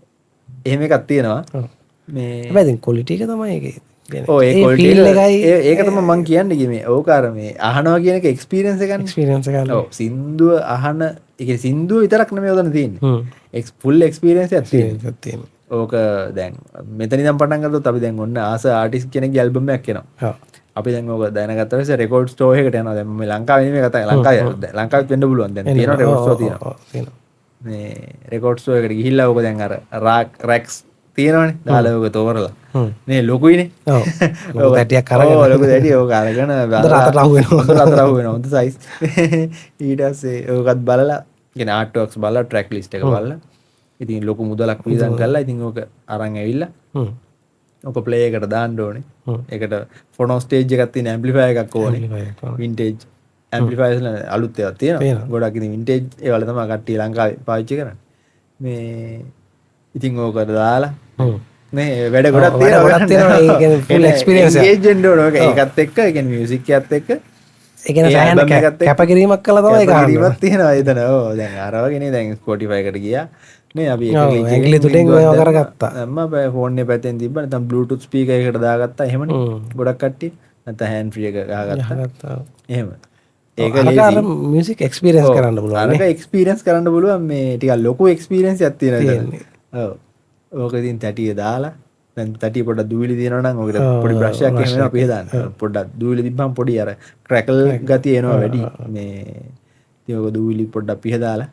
එහෙම එකක් තියෙනවා මේ හැබැයි ඉතින් ක්වොලිටි එක තමයි ඒකේ ඔව් ඒ ක්වොලිටි එකයි ඒක තමයි මං කියන්නේ ගියේ මේ ඕක අර මේ අහනවා කියන එක එක්ස්පීරියන්ස් එකනේ. එක්ස්පීරියන්ස් එකක්. ඔව් සින්දුව අහන ඒ කියන්නේ සින්දුව විතරක් නෙමෙයි ඔතන තියෙන්නේ. ෆුල් එක්ස්පීරියන්ස් එකක් තියෙනවා. ඕක දැන් මෙතන ඉඳන් පටන් ගත්තොත් අපි දැන් ඔන්න ආස ආටිස්ට් කෙනෙක්ගේ ඇල්බම් එකක් එනවා. අපි දැන් ඕක දැනගත්ත පස්සේ රෙකෝඩ් ස්ටෝර් එකකට යනවා. දැන් මේ ලංකාවේ නෙමෙයි කතා කරන්නේ. ලංකාවෙත් වෙන්න පුළුවන්. දැන් තියෙනවා රෙකෝඩ් ස්ටෝර් තියෙනවා. මේ රෙකෝඩ් ස්ටෝර් එකට ගිහිල්ලා ඕක දැන් අර රැක්ස් තියෙනවනේ. දාලා ඕක තෝරලා. නේ ලොකුයිනේ. ඔව්. ලොකු තැටියක් අරගෙන. ඔව් ලොකු තැටිය ඕක අරගෙන හොඳට අතට අහු වෙනවා. හොඳට අතට අහු වෙනවා. හොඳ සයිස්. ඊට පස්සේ ඕකත් බලලා කියන්නේ ආර්ට් වර්ක්ස් බලලා ට්‍රැක් ලිස්ට් එක බලලා ඉතින් ලොකු මුදලක් වියදම් කරලා ඉතින් ඕක අරන් ඇවිල්ලා ඕක ප්ලේ එකට දාන්න ඕනේ. ඒකට ෆොනෝ ස්ටේජ් එකක් තියෙන ඇම්ප්ලිෆයර් එකක් ඕනේ. වින්ටේජ් ඇම්ප්ලිෆයර්ස් න අලුත් ඒවා තියෙනවා. ගොඩක් ඉතින් වින්ටේජ් ඒවල තමයි කට්ටිය ලංකාවේ පාවිච්චි කරන්නේ. මේ ඉතින් ඕක දාලා නේ වැඩ ගොඩක් තියෙනවා. ගොඩක් තියෙනවා. ඒ කියන්නේ ෆුල් එක්ස්පීරියන්ස් එක. එන්ගේජ් වෙන්න ඕන. ඕක ඒකත් එක්ක ඒ කියන්නේ මියුසික් එකත් එක්ක ඒ කියන්නේ සෑහෙන කැපකිරීමක් කළා තමයි ඒක අහන්න. කැපකිරීමක් තියෙනවා එතන. ඔව් දැන් අර වගේ නේ දැන් Spotify එකට ගියා. නේ අපි එක ක්ලික් ඇඟිලි තුනෙන් ඔය කරගත්තා. දැම්ම ෆෝන් එකේ පැත්තෙන් තිබ්බා නැත්නම් Bluetooth speaker එකකට දාගත්තා. එහෙමනේ ගොඩක් කට්ටිය. නැත්නම් හෑන්ඩ් ෆ්‍රී එක ගහගත්තා. එහෙම. ඒක ලේසි. අර මියුසික් එක්ස්පීරියන්ස් කරන්න පුළුවන්. අරක එක්ස්පීරියන්ස් කරන්න පුළුවන් මේ ටිකක් ලොකු එක්ස්පීරියන්ස් එකක් තියෙනවා එතන. ඔව්. ඕක ඉතින් තැටිය දාලා දැන් තැටිය පොඩ්ඩක් දූවිලි තියෙනවා නම් ඔකට පොඩි බ්‍රෂ් එකක් එහෙම වෙනවා පිහ දාන්න. පොඩ්ඩක් දූවිලි තිබ්බම පොඩි අර ක්‍රැකල් ගතිය එනවා වැඩි. මේ ඉතින් ඔක දූවිලි පොඩ්ඩක් පිහ දාලා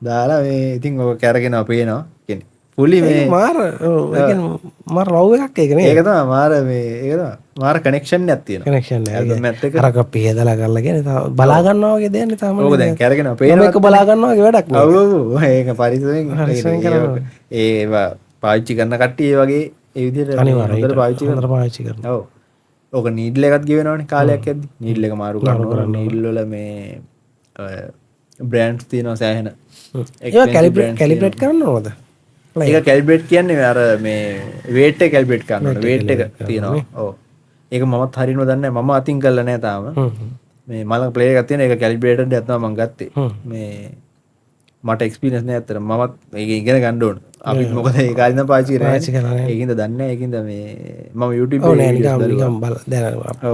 දාලා මේ ඉතින් ඔක කැරගෙනවා පේනවා. කියන්නේ ෆුලි මේ මාර ඔව් ඒ කියන්නේ මාර ලව් එකක් ඒක නේ. ඒක තමයි මාර මේ ඒක තමයි මාර කනෙක්ෂන් එකක් තියෙනවා. කනෙක්ෂන් එක. ඇල්බම් එකත් එක්ක අරක පිහදලා කරලා කියන්නේ තා බලා ගන්නවා වගේ දෙයක් නේ තාම. ඕක දැන් කැරගෙනවා පේනවා. එක බලා ගන්නවා වගේ වැඩක් නේ. ඔව් ඔව් ඒක පරිස්සමෙන් ඒවා පාවිච්චි කරන කට්ටිය ඒ වගේ ඒ විදිහට හොඳට පාවිච්චි කරනවා. ඔව්. ඕක නීඩල් එකත් ගෙවෙනවනේ කාලයක් යද්දි. නීඩල් එක මාරු කරනවා. නීඩල් වල මේ බ්‍රෑන්ඩ්ස් තියෙනවා සෑහෙන. ඒවා කැලිබ්‍රේට් කරන්න ඕනද? ඒක කැලිබ්‍රේට් කියන්නේ අර මේ වේට් එක කැලිබ්‍රේට් කරන්න ඕන. වේට් එක තියෙනවා. ඔව්. ඒක මමත් හරියටම දන්නේ නැහැ. මම අතින් කරලා නැහැ තාම. මේ මම ළඟ ප්ලේයර් එකක් තියෙන ඒක කැලිබ්‍රේටඩ් එකක් තමයි මම ගත්තේ. මේ මට එක්ස්පීරියන්ස් නෑ ඇත්තටම. මමත් ඒක ඉගෙන ගන්න ඕන. අපි මොකද ඒ කාලේ ඉඳන් පාවිච්චි කරන්නේ නැහැ. ඒකින්ද දන්නේ නැහැ. ඒකින්ද මේ මම YouTube එකේ වීඩියෝස් බැලුවා. නිකන් බල දැන්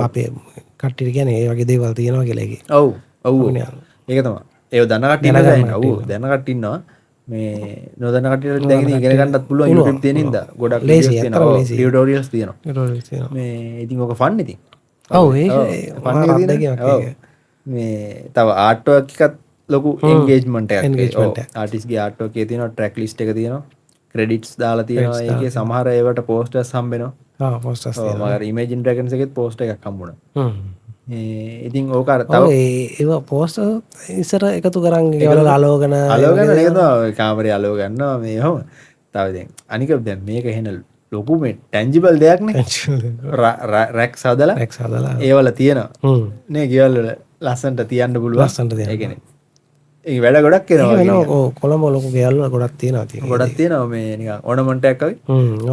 අපේ කට්ටියට කියන්නේ ඒ වගේ දේවල් තියෙනවා කියලා ඒකේ. ඔව්. ඔව්. ඒක තමයි. ඒව දන්න කට්ටිය ඉන්නවා. ඔව් දන්න කට්ටිය ඉන්නවා. මේ නොදන්න කට්ටියට දැන් ඉතින් ඉගෙන ගන්නත් පුළුවන් YouTube තියෙන හින්දා. ගොඩක් වීඩියෝස් තියෙනවා. ටියුටෝරියල්ස් තියෙනවා. මේ ඉතින් ඔක ෆන් ඉතින්. ඔව් ඒක ෆන් එක තියෙනවා. ඔව්. මේ තව ආර්ට් වර්ක් එකත් ලොකු එන්ගේජ්මන්ට් එකක්. ආටිස්ට්ගේ ආර්ට් වර්ක් එකේ තියෙනවා ට්‍රැක් ලිස්ට් එක තියෙනවා. ක්‍රෙඩිට්ස් දාලා තියෙනවා. ඒකේ සමහර ඒවට පෝස්ටර්ස් හම්බ වෙනවා. ආ පෝස්ටර්ස් තියෙනවා. මම අර ඉමේජින් ඩ්‍රැගන්ස් එකෙත් පෝස්ටර් එකක් හම්බුණා. මේ ඉතින් ඕක අර තව ඒව පෝස්ටර් ඉස්සර එකතු කරන් ගෙවල් අලෝගන අලෝගන ඒක තමයි කාමරේ අලෝ ගන්නවා මේ ඔහොම. තව දැන් අනික දැන් මේක එහෙන ලොකු මේ ටැන්ජිබල් දෙයක් නේ. රැක්ස් හදලා රැක්ස් හදලා ඒවල තියෙනවා. නේ ගෙවල් වල ලස්සනට තියන්න පුළුවන්. ලස්සනට තියන්න. ඒ කියන්නේ ඒ වැඩ ගොඩක් එනවා. ඔව් කොළඹ ලොකු ගෙවල් වල ගොඩක් තියෙනවා ඉතින්. ගොඩක් තියෙනවා මේ නිකන් ඕනමන්ට් එකක් වගේ.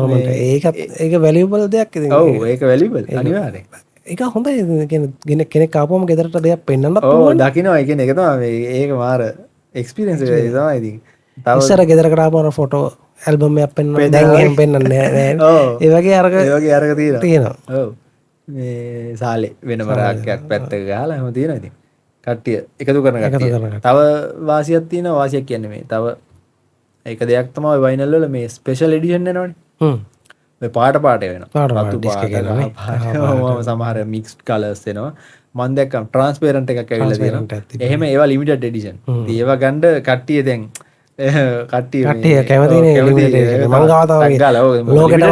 ඕනමන්ට් ඒකත් ඒක වැලියබල් දෙයක් ඉතින්. ඔව් ඒක වැලියබල් අනිවාර්යෙන්. ඒක හොඳයි කියන්නේ කෙනෙක් ආපුවම ගෙදරට දෙයක් පෙන්වන්නත් පුළුවන්. ඔව් දකින්නවා. ඒ කියන්නේ ඒක තමයි මේ ඒක මාර එක්ස්පීරියන්ස් එක ඒ තමයි ඉතින්. තව ඉස්සර ගෙදරකට ආපුවම ෆොටෝ ඇල්බම් එකක් පෙන්වන්න දැන් එහෙම පෙන්වන්නේ නෑ නෑ. ඒ වගේ අරක ඒ වගේ අරක තියෙනවා. ඔව්. මේ සාලේ වෙනම රාක්කයක් පැත්තක ගහලා එහෙම තියෙනවා ඉතින්. කට්ටිය එකතු කරන කට්ටිය. තව වාසියක් තියෙනවා. වාසියක් කියන්නේ මේ තව එක දෙයක් තමයි ඔය වයිනල් වල මේ ස්පෙෂල් එඩිෂන් එනවනේ. මේ පාට පාට වෙනවා. රතු පාට පාට සමහර මික්ස්ඩ් කලර්ස් එනවා. මං දැක්කම ට්‍රාන්ස්පරන්ට් එකක් ඇවිල්ලා තියෙනවා. එහෙම ඒවා ලිමිටඩ් එඩිෂන්. ඉතින් ඒවා ගන්න කට්ටිය දැන් කට්ටිය කැමතිනේ ලිමිටඩ් එඩිෂන්. මං ගාව තමයි ලෝකෙටම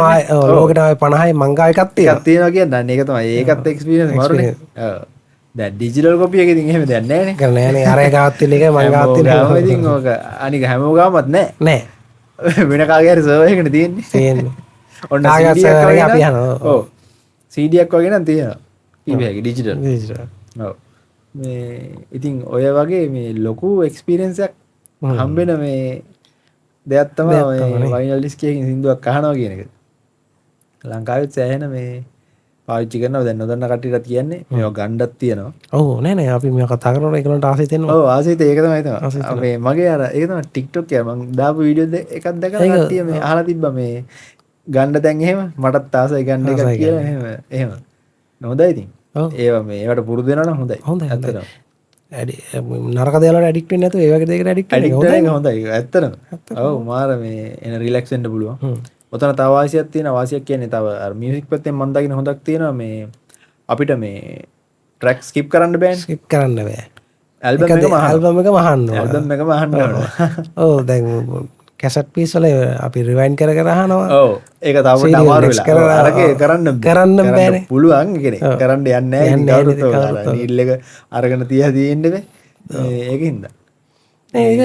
ලෝකෙටම 50යි මං ගාව එකක් තියෙනවා. තියෙනවා කියන්නේ අන්න ඒක තමයි. ඒකත් එක්ස්පීරියන්ස් මරුනේ. ඔව්. දැන් ඩිජිටල් කොපි එක ඉතින් එහෙම දෙයක් නෑනේ. නෑනේ. අර ගාවත් තියෙන එක මං ගාවත් තියෙන එක. ඉතින් ඕක අනික හැමෝම ගාවමත් නෑ. නෑ. වෙන කාගේ හරි සර්වර් එකනේ තියෙන්නේ. තියෙන්නේ. ඔන්න CD එකක් වගේ අපි අහනවා. ඔව්. CD එකක් වගේ නම් තියෙනවා. කීප හැකි ඩිජිටල්. ඩිජිටල්. ඔව්. මේ ඉතින් ඔය වගේ මේ ලොකු එක්ස්පීරියන්ස් එකක් හම්බෙන මේ දෙයක් තමයි ඔය වයිනල් ඩිස්ක් එකකින් සින්දුවක් අහනවා කියන එක. ලංකාවෙත් සෑහෙන මේ පාවිච්චි කරනවා. දැන් නොදන්න කට්ටියටත් කියන්නේ මේවා ගණ්ඩක් තියෙනවා. ඔව් නෑ නෑ අපි මේවා කතා කරනකොට ඒගොල්ලන්ට ආසයි තේරෙනවා. ඔව් ආසයි ඒක තමයි තමයි. මේ මගේ අර ඒක තමයි TikTok එක මං දාපු වීඩියෝ එකක් දැකලා කට්ටිය මේ අහලා තිබ්බා මේ ගන්න දැන් එහෙම මටත් ආසයි ගන්න එකක් කියලා එහෙම එහෙම හොඳයි ඉතින්. ඒවා මේ ඒවට පුරුදු වෙනවා නම් හොඳයි. හොඳයි. ඇත්තටම. නරක දේවල් වලට ඇඩික්ට් වෙන්නේ නැතුව ඒ වගේ දෙයකට ඇඩික්ට් වෙන එක හොඳයි. හොඳයි ඇත්තටම. ඔව් මාර මේ එන රිලැක්ස් වෙන්න පුළුවන්. ඔතන තව වාසියක් තියෙනවා. වාසියක් කියන්නේ තව අර මියුසික් පැත්තෙන් මම දකින හොඳක් තියෙනවා මේ අපිට මේ ට්‍රැක් ස්කිප් කරන්න බෑනේ. ස්කිප් කරන්න බෑ. ඇල්බම් එකම අහන්න ඕන. ඇල්බම් එකම අහන්න ඕන. ඔව් දැන් කැසට් පීස් වල අපි රිවයින්ඩ් කර කර අහනවා. ඔව් ඒක තව පොඩ්ඩක් අමාරු වෙලා. අරකේ කරන්න බෑනේ. පුළුවන් ඒ කියන්නේ කරන්න යන්නේ නැහැ ඉතින් කවුරුත් නීඩල් එක අරගෙන තියා තියෙන්න බෑ. ඒකින්ද. ඒක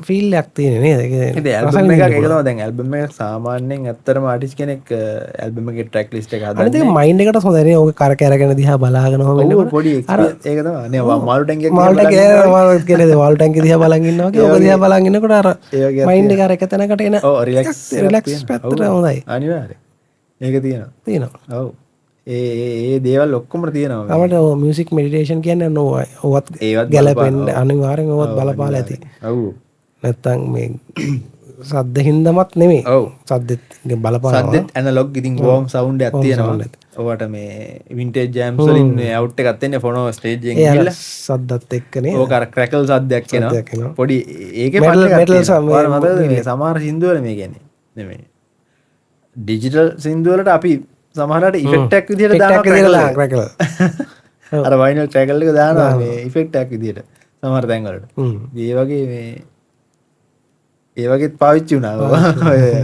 ෆීල් එකක් තියෙන නේද? ඒක ඇල්බම් එකක් ඒක තමයි දැන් ඇල්බම් එකක් සාමාන්‍යයෙන් ඇත්තටම ආටිස්ට් කෙනෙක් ඇල්බම් එකේ ට්‍රැක් ලිස්ට් එක හදන්නේ. අනිත් එක මයින්ඩ් එකට හොඳයි නේ. ඕක කරක අරගෙන දිහා බලාගෙන ඔහම ඉන්නකොට පොඩි ඒක තමයි. නේ මාළු ටැංකියක් මාළු ටැංකිය කියන්නේ මාළු ටැංකිය දිහා බලන් ඉන්නවා වගේ ඕක දිහා බලන් ඉන්නකොට අර මයින්ඩ් එක අර එක තැනකට එන ඔව් රිලැක්ස් රිලැක්ස් පැත්තට හොඳයි. අනිවාර්යයෙන්. ඒක තියෙනවා. තියෙනවා. ඔව්. ඒ ඒ දේවල් ඔක්කොම තියෙනවා. අපිට ඔව් මියුසික් මෙඩිටේෂන් කියන්නේ ඔවත් ගැලපෙන්න අනිවාර්යෙන් ඔවත් බලපාලා ඇති. ඔව්. නැත්තම් මේ සද්ද හින්දමත් නෙමෙයි. ඔව්. සද්දෙත් බලපානවා. සද්දෙත් ඇනලොග් ඉතින් වෝම් සවුන්ඩ් එකක් තියෙනවා. ඔවට මේ වින්ටේජ් ජෑම්ස් වලින් මේ අවුට් එකක් එන්නේ ෆොනෝ ස්ටේජ් එකෙන් ගිහලා සද්දත් එක්ක නේ. ඕක අර ක්‍රැකල් සද්දයක් එනවා. පොඩි ඒකේ මෙටල් සමහර මතකද මේ සමහර සින්දු වල මේ කියන්නේ නෙමෙයි. ඩිජිටල් සින්දු වලට අපි සමහරවිට ඉෆෙක්ට් එකක් විදියට දානවා ක්‍රැකල්. අර වයිනල් ක්‍රැකල් එක දානවා මේ ඉෆෙක්ට් එකක් විදියට සමහර තැන් වලට. ඒ වගේ මේ ඒ වගේත් පාවිච්චි වුණා.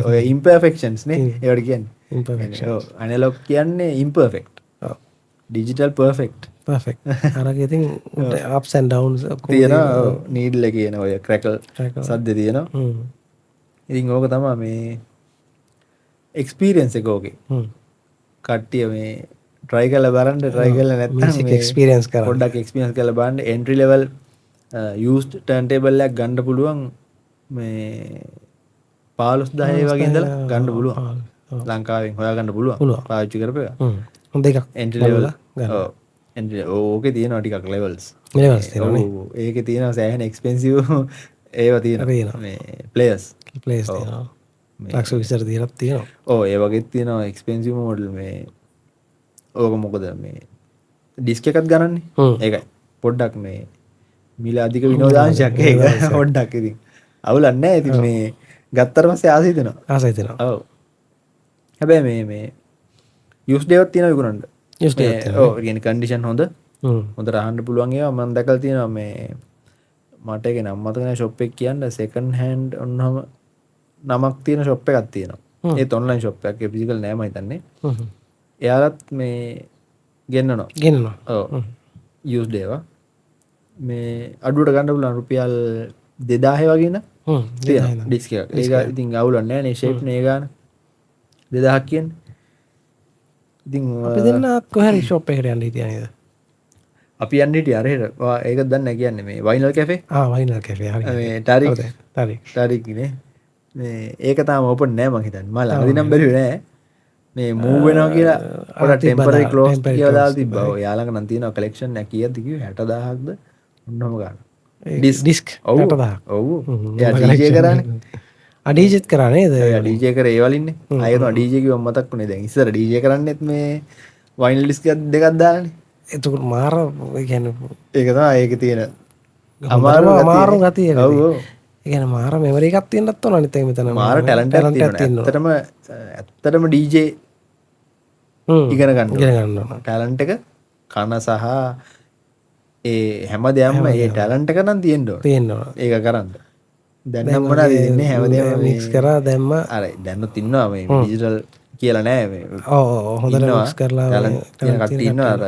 ඔය ඉම්පර්ෆෙක්ෂන්ස් නේ ඒවට කියන්නේ. ඉම්පර්ෆෙක්ෂන්ස්. ඔව් ඇනලොග් කියන්නේ ඉම්පර්ෆෙක්ට්. ඔව්. Digital perfect. Perfect. අරක ඉතින් අප්ස් ඇන්ඩ් ඩවුන්ස් ඔක්කොම තියෙනවා. ඔව් නීඩල් එකේ එන ඔය ක්‍රැකල් සද්ද තියෙනවා. ඉතින් ඕක තමයි මේ එක්ස්පීරියන්ස් එක ඕකේ. කට්ටිය මේ try කරලා බලන්න try කරලා නැත්නම් මියුසික් එක්ස්පීරියන්ස් කරන්න පොඩ්ඩක් එක්ස්පීරියන්ස් කරලා බලන්න එන්ට්‍රි ලෙවල් යූස්ඩ් ටර්න් ටේබල් එකක් ගන්න පුළුවන් මේ 15,000 වගේ ඉඳලා ගන්න පුළුවන් ලංකාවෙන් හොයාගන්න පුළුවන් පාවිච්චි කරපු එක. හොඳ එකක් එන්ට්‍රි ලෙවල්. ඔව් එන්ට්‍රි ඕකේ තියෙනවා ටිකක් ලෙවල්ස්. ලෙවල්ස් තියෙනවා නේ. ඔව් ඒකේ තියෙනවා සෑහෙන එක්ස්පෙන්සිව් ඒවා තියෙනවා මේ ප්ලේයර්ස් තියෙනවා. ලක්ෂ 20 දීලක් තියෙනවා. ඔව් ඒ වගේත් තියෙනවා එක්ස්පෙන්සිව් මොඩල් මේ ඕක මොකද මේ ඩිස්ක් එකත් ගණන්නේ. ඒකයි පොඩ්ඩක් මේ මිල අධික විනෝදාංශයක් ඒක පොඩ්ඩක් ඉතින් අවුලක් නෑ ඉතින් මේ ගත්තට පස්සේ ආස හිතෙනවා. ආස හිතෙනවා. ඔව්. හැබැයි මේ මේ යූස්ඩ් ඒවාත් තියෙනවා විකුණන්න. යූස්ඩ් ඒවාත් තියෙනවා. ඔව් ඒ කියන්නේ කන්ඩිෂන් හොඳ. හොඳට අහන්න පුළුවන් ඒවා මම දැකලා තියෙනවා මේ මට ඒකේ නම මතක නෑ ෂොප් එක කියන්න සෙකන්ඩ් හෑන්ඩ් ඔන්නම නමක් තියෙන ෂොප් එකක් තියෙනවා. ඒත් ඔන්ලයින් ෂොප් එකක්. ඒ ෆිසිකල් නෑ මම හිතන්නේ. එයාලත් මේ ගෙන්නනවා. ගෙන්නනවා. ඔව්. යූස්ඩ් ඒවා මේ අඩුවට ගන්න පුළුවන් රුපියල් 2000 වගේ න. තියෙනවා ඩිස්ක් එකක්. ඒක ඉතින් අවුලක් නෑ නේ ෂේප් නේ ගන්න. 2000ක් කියන්නේ. ඉතින් අපි දෙන්න කොහේ හරි ෂොප් එකකට යන්න හිටියා නේද? අපි යන්න හිටියා අර හෙට. ඒක දන්නේ නැහැ කියන්නේ මේ වයිනල් කැෆේ. ආ වයිනල් කැෆේ හරි. මේ ටාරික් ටාරික් නේ. මේ ඒක තාම ඕපන් නෑ මං හිතන්නේ. මම ළඟදී නම් බැලුවේ නෑ. මේ මූව් වෙනවා කියලා පොඩක් ටෙම්පරරි ක්ලෝස් කියලා දාලා තිබ්බා. ඔව් යා ළඟ නම් තියෙනවා කලෙක්ෂන් එක කීයක්ද කිව්වේ 60000ක්ද ඔන්නම ගන්න. ඩිස්ක් ඔව් 60000ක්. ඔව්. එයා DJ කරානේ. ආ ඩීජේත් කරා නේද? එයා DJ කරේ ඒ වලින්නේ. ආයෙ තමයි DJ කිව්වම මතක් වුණේ දැන්. ඉස්සර DJ කරන්නෙත් මේ වයිනල් ඩිස්ක් එකක් දෙකක් දාලානේ. එතකොට මාර ඒ කියන්නේ ඒක තමයි ඒකේ තියෙන අමාරු ගතිය. ඔව් ඔව්. ඒ කියන්නේ මාර මෙමරි එකක් තියෙන්නත් ඕන අනිත් එක මෙතන මාර ටැලන්ට් එකක් තියෙනවා. ඇත්තටම DJ ඉගෙන ගන්න ඕන. ටැලන්ට් එක කන සහ ඒ හැම දෙයක්ම ඒ ටැලන්ට් එක නම් තියෙන්න ඕන. තියෙන්න ඕන. ඒක කරන්න. දැන් නම් මොනවද ඉන්නේ හැමදේම මික්ස් කරා දැම්ම අර දැනුත් ඉන්නවා මේ ඩිජිටල් කියලා නෑ මේ. ඔව් ඔව් හොඳට මික්ස් කරලා ටැලන්ට් තියෙන කට්ටිය ඉන්නවා. අර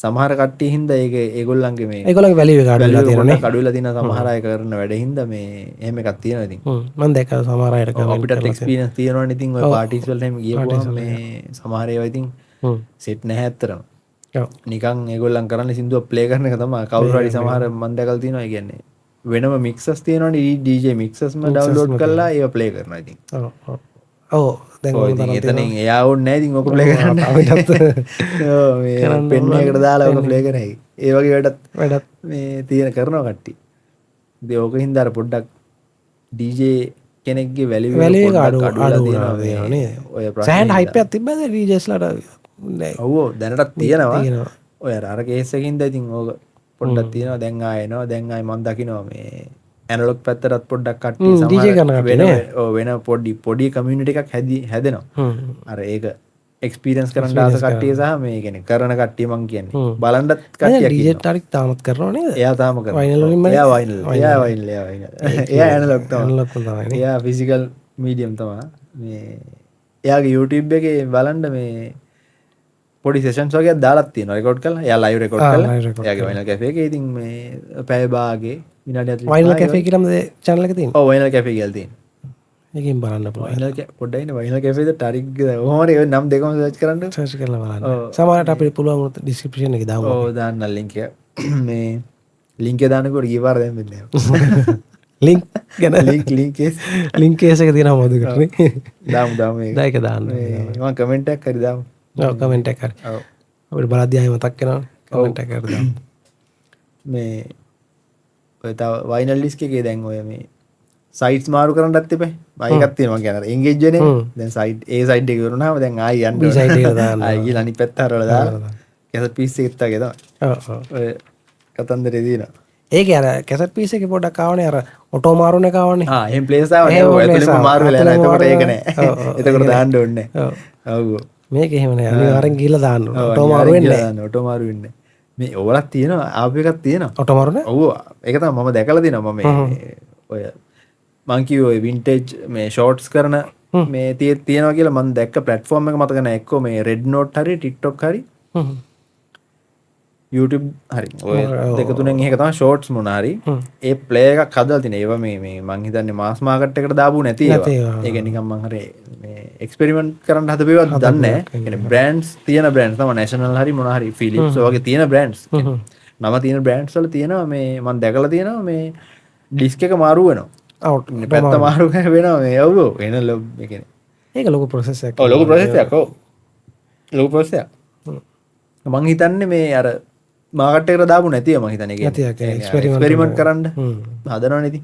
සමහර කට්ටිය හින්දා ඒක ඒගොල්ලන්ගේ මේ ඒගොල්ලන්ගේ වැලියු එක අඩු වෙලා තියෙනවා නේ. අඩු වෙලා තියෙනවා සමහර අය කරන වැඩ හින්දා මේ එහෙම එකක් තියෙනවා ඉතින්. මම දැක්කා සමහර අයට කමෙන්ට් අපිටත් එක්ස්පීරියන්ස් තියෙනවනේ ඉතින් ඔය පාටිස් වලට එහෙම ගියපුවම මේ සමහර ඒවා ඉතින් සෙට් නැහැ ඇත්තටම. ඔව්. නිකන් ඒගොල්ලන් කරන්නේ සින්දුවක් ප්ලේ කරන එක තමයි. කවුරු හරි සමහර මම දැකලා තියෙනවා ඒ කියන්නේ වෙනම මික්සර්ස් තියෙනවනේ DJ මික්සර්ස්ම ඩවුන්ලෝඩ් කරලා ඒවා ප්ලේ කරනවා ඉතින්. ඔව් ඔව්. ඔව් දැන් ඔය ඉතින් එතනින් එයා ඕනේ නැහැ ඉතින් ඔක ප්ලේ කරන්න. අපිටත් ඔව් මේ පෙන් එකකට දාලා ඔක ප්ලේ කරයි. ඒ වගේ වැඩත් මේ තියෙන කරනවා කට්ටිය. ඉතින් ඕක හින්දා අර පොඩ්ඩක් DJ කෙනෙක්ගේ වැලියු එක අඩු වෙලා තියෙනවා නේද? ඔය ප්‍රශ්නේ සෑහෙන හයිප් එකක් තිබ්බද DJs ලාට? ඔව් ඔව් දැනටත් තියෙනවා. ඔය අර කේස් එකකින්ද ඉතින් ඕක පොඩ්ඩක් තියෙනවා. දැන් ආයෙ එනවා. දැන් ආයෙ මම දකිනවා මේ ඇනලොග් පැත්තටත් පොඩ්ඩක් කට්ටිය සමහර වෙන ඔව් වෙන පොඩි පොඩි කමියුනිටි එකක් හැදෙනවා. අර ඒක එක්ස්පීරියන්ස් කරන්න ආස කට්ටිය සහ මේ කියන්නේ කරන කට්ටිය මං කියන්නේ බලන්නත් කට්ටියක් ඉන්නවා. DJ ටාරික් තාමත් කරනව නේද? එයා තාම කරනවා. වයිනල් වලින්ම එයා වයිනල්. එයා වයිනල් එයා වයිනල්. එයා ඇනලොග් තමයි. ඇනලොග් තමයි නේ. එයා ෆිසිකල් මීඩියම් තමයි. මේ එයාගේ YouTube එකේ බලන්න මේ පොඩි සෙෂන්ස් වගේක් දාලා තියෙනවා රෙකෝඩ් කරලා. එයා ලයිව් රෙකෝඩ් කරලා. එයාගේ වයිනල් කැෆේ එකේ ඉතින් මේ පැය භාගේ විනාඩි 45 වයිනල් කැෆේ කියලාම චැනල් එක තියෙනවා. ඔව් වයිනල් කැෆේ කියලා තියෙනවා. ඒකෙන් බලන්න පුළුවන්. වයිනල් පොඩ්ඩක් ඉන්න වයිනල් කැෆේද ටාරික් කොහොම හරි ඔය නම් දෙකම සර්ච් කරන්න. සර්ච් කරලා බලන්න. සමහරවිට අපිට පුළුවන් වුණොත් ඩිස්ක්‍රිප්ෂන් එකේ දාමු. ඔව් දාන්න ලින්ක් එක. මේ ලින්ක් එක දානකොට ගිය පාර දැන් වෙන්නේ නැහැ. ලින්ක් ගැන ලින්ක් කේස් ලින්ක් කේස් එක තියෙනවා මොකද නේ. දාමු දාමු ඒක. දා ඒක දාන්න. මම කමෙන්ට් එකක් හරි දාමු. ඔව් කමෙන්ට් එකක් හරි. ඔව්. අපිට බලද්දී ආයෙ මතක් වෙනවා. කමෙන්ට් එකක් හරි දාමු. මේ ඔය තව වයිනල් ඩිස්ක් එකේ දැන් ඔය මේ සයිට්ස් මාරු කරන්නත් එපා. ඒකක් තියෙනවා මං කියන්නේ අර එන්ගේජ් වෙන එක. දැන් සයිඩ් ඒ සයිඩ් එක ඉවර වුණාම දැන් ආයි යන්න B side එකට දාන්න. ආයි ගිහලා අනිත් පැත්ත හරවලා දාලා කැසට් පීස් එකත් වගේ තමයි. ඔව් ඔව්. ඔය කතන්දරේ තියෙනවා. ඒකේ අර කැසට් පීස් එකේ පොඩ්ඩක් ආවනේ අර ඔටෝ මාරුන එක ආවනේ. ආ එහෙම ප්ලේස් ආවනේ. ඔව් ඇතුළෙම මාරු වෙලා යනවා. එතකොට ඒක නෑ. එතකොට දාන්න ඕනේ නෑ. ඔව් ඔව්. මේක එහෙම නෑ. අනිවාර්යෙන් ගිහලා දාන්න ඕනේ. ඔටෝ මාරු වෙන්නේ නෑ. ඔටෝ මාරු වෙන්නේ නෑ. මේ ඕලක් තියෙනවා ආපු එකක් තියෙනවා. ඔටෝ මාරු නෑ? ඔව් ඒක තමයි මම දැකලා තියෙනවා. මම මේ ඔය මං කිව්වේ ඔය වින්ටේජ් මේ ෂෝට්ස් කරන මේ තියෙනවා කියලා මං දැක්ක ප්ලැට්ෆෝම් එක මතක නෑ. එක්කෝ මේ රෙඩ් නෝට් හරි TikTok හරි YouTube හරි ඔය දෙක තුනෙන් එක තමයි ෂෝට්ස් මොන හරි ඒ ප්ලේ එකක් හදලා තියෙන. ඒවා මේ මේ මං හිතන්නේ මාස් මාකට් එකට දාපු නැති ඒවා. ඒ කියන්නේ නිකන් මං හරි මේ එක්ස්පෙරිමන්ට් කරන්න හදපු ඒවා දන්නේ නෑ. ඒ කියන්නේ බ්‍රෑන්ඩ්ස් තියෙන බ්‍රෑන්ඩ්ස් තමයි නැෂනල් හරි මොන හරි ෆිලිප්ස් ඔය වගේ තියෙන බ්‍රෑන්ඩ්ස්. නම තියෙන බ්‍රෑන්ඩ්ස් වල තියෙනවා මේ මං දැකලා තියෙනවා මේ ඩිස්ක් එක මාරු වෙනවා. අවුට් පැත්ත මාරු වෙනවා මේ. ඔව් ඔව් එන ලොබ් ඒ කියන්නේ ඒක ලොකු ප්‍රොසෙස් එකක්. ඔව් ලොකු ප්‍රොසෙස් එකක්. ඔව් ලොකු ප්‍රොසෙස් එකක්. මං හිතන්නේ මේ අර මාකට් එකට දාපු නැතිව මං හිතන්නේ ඒ කියන්නේ එක්ස්පෙරිමන්ට් කරන්න හදනවනේ ඉතින්.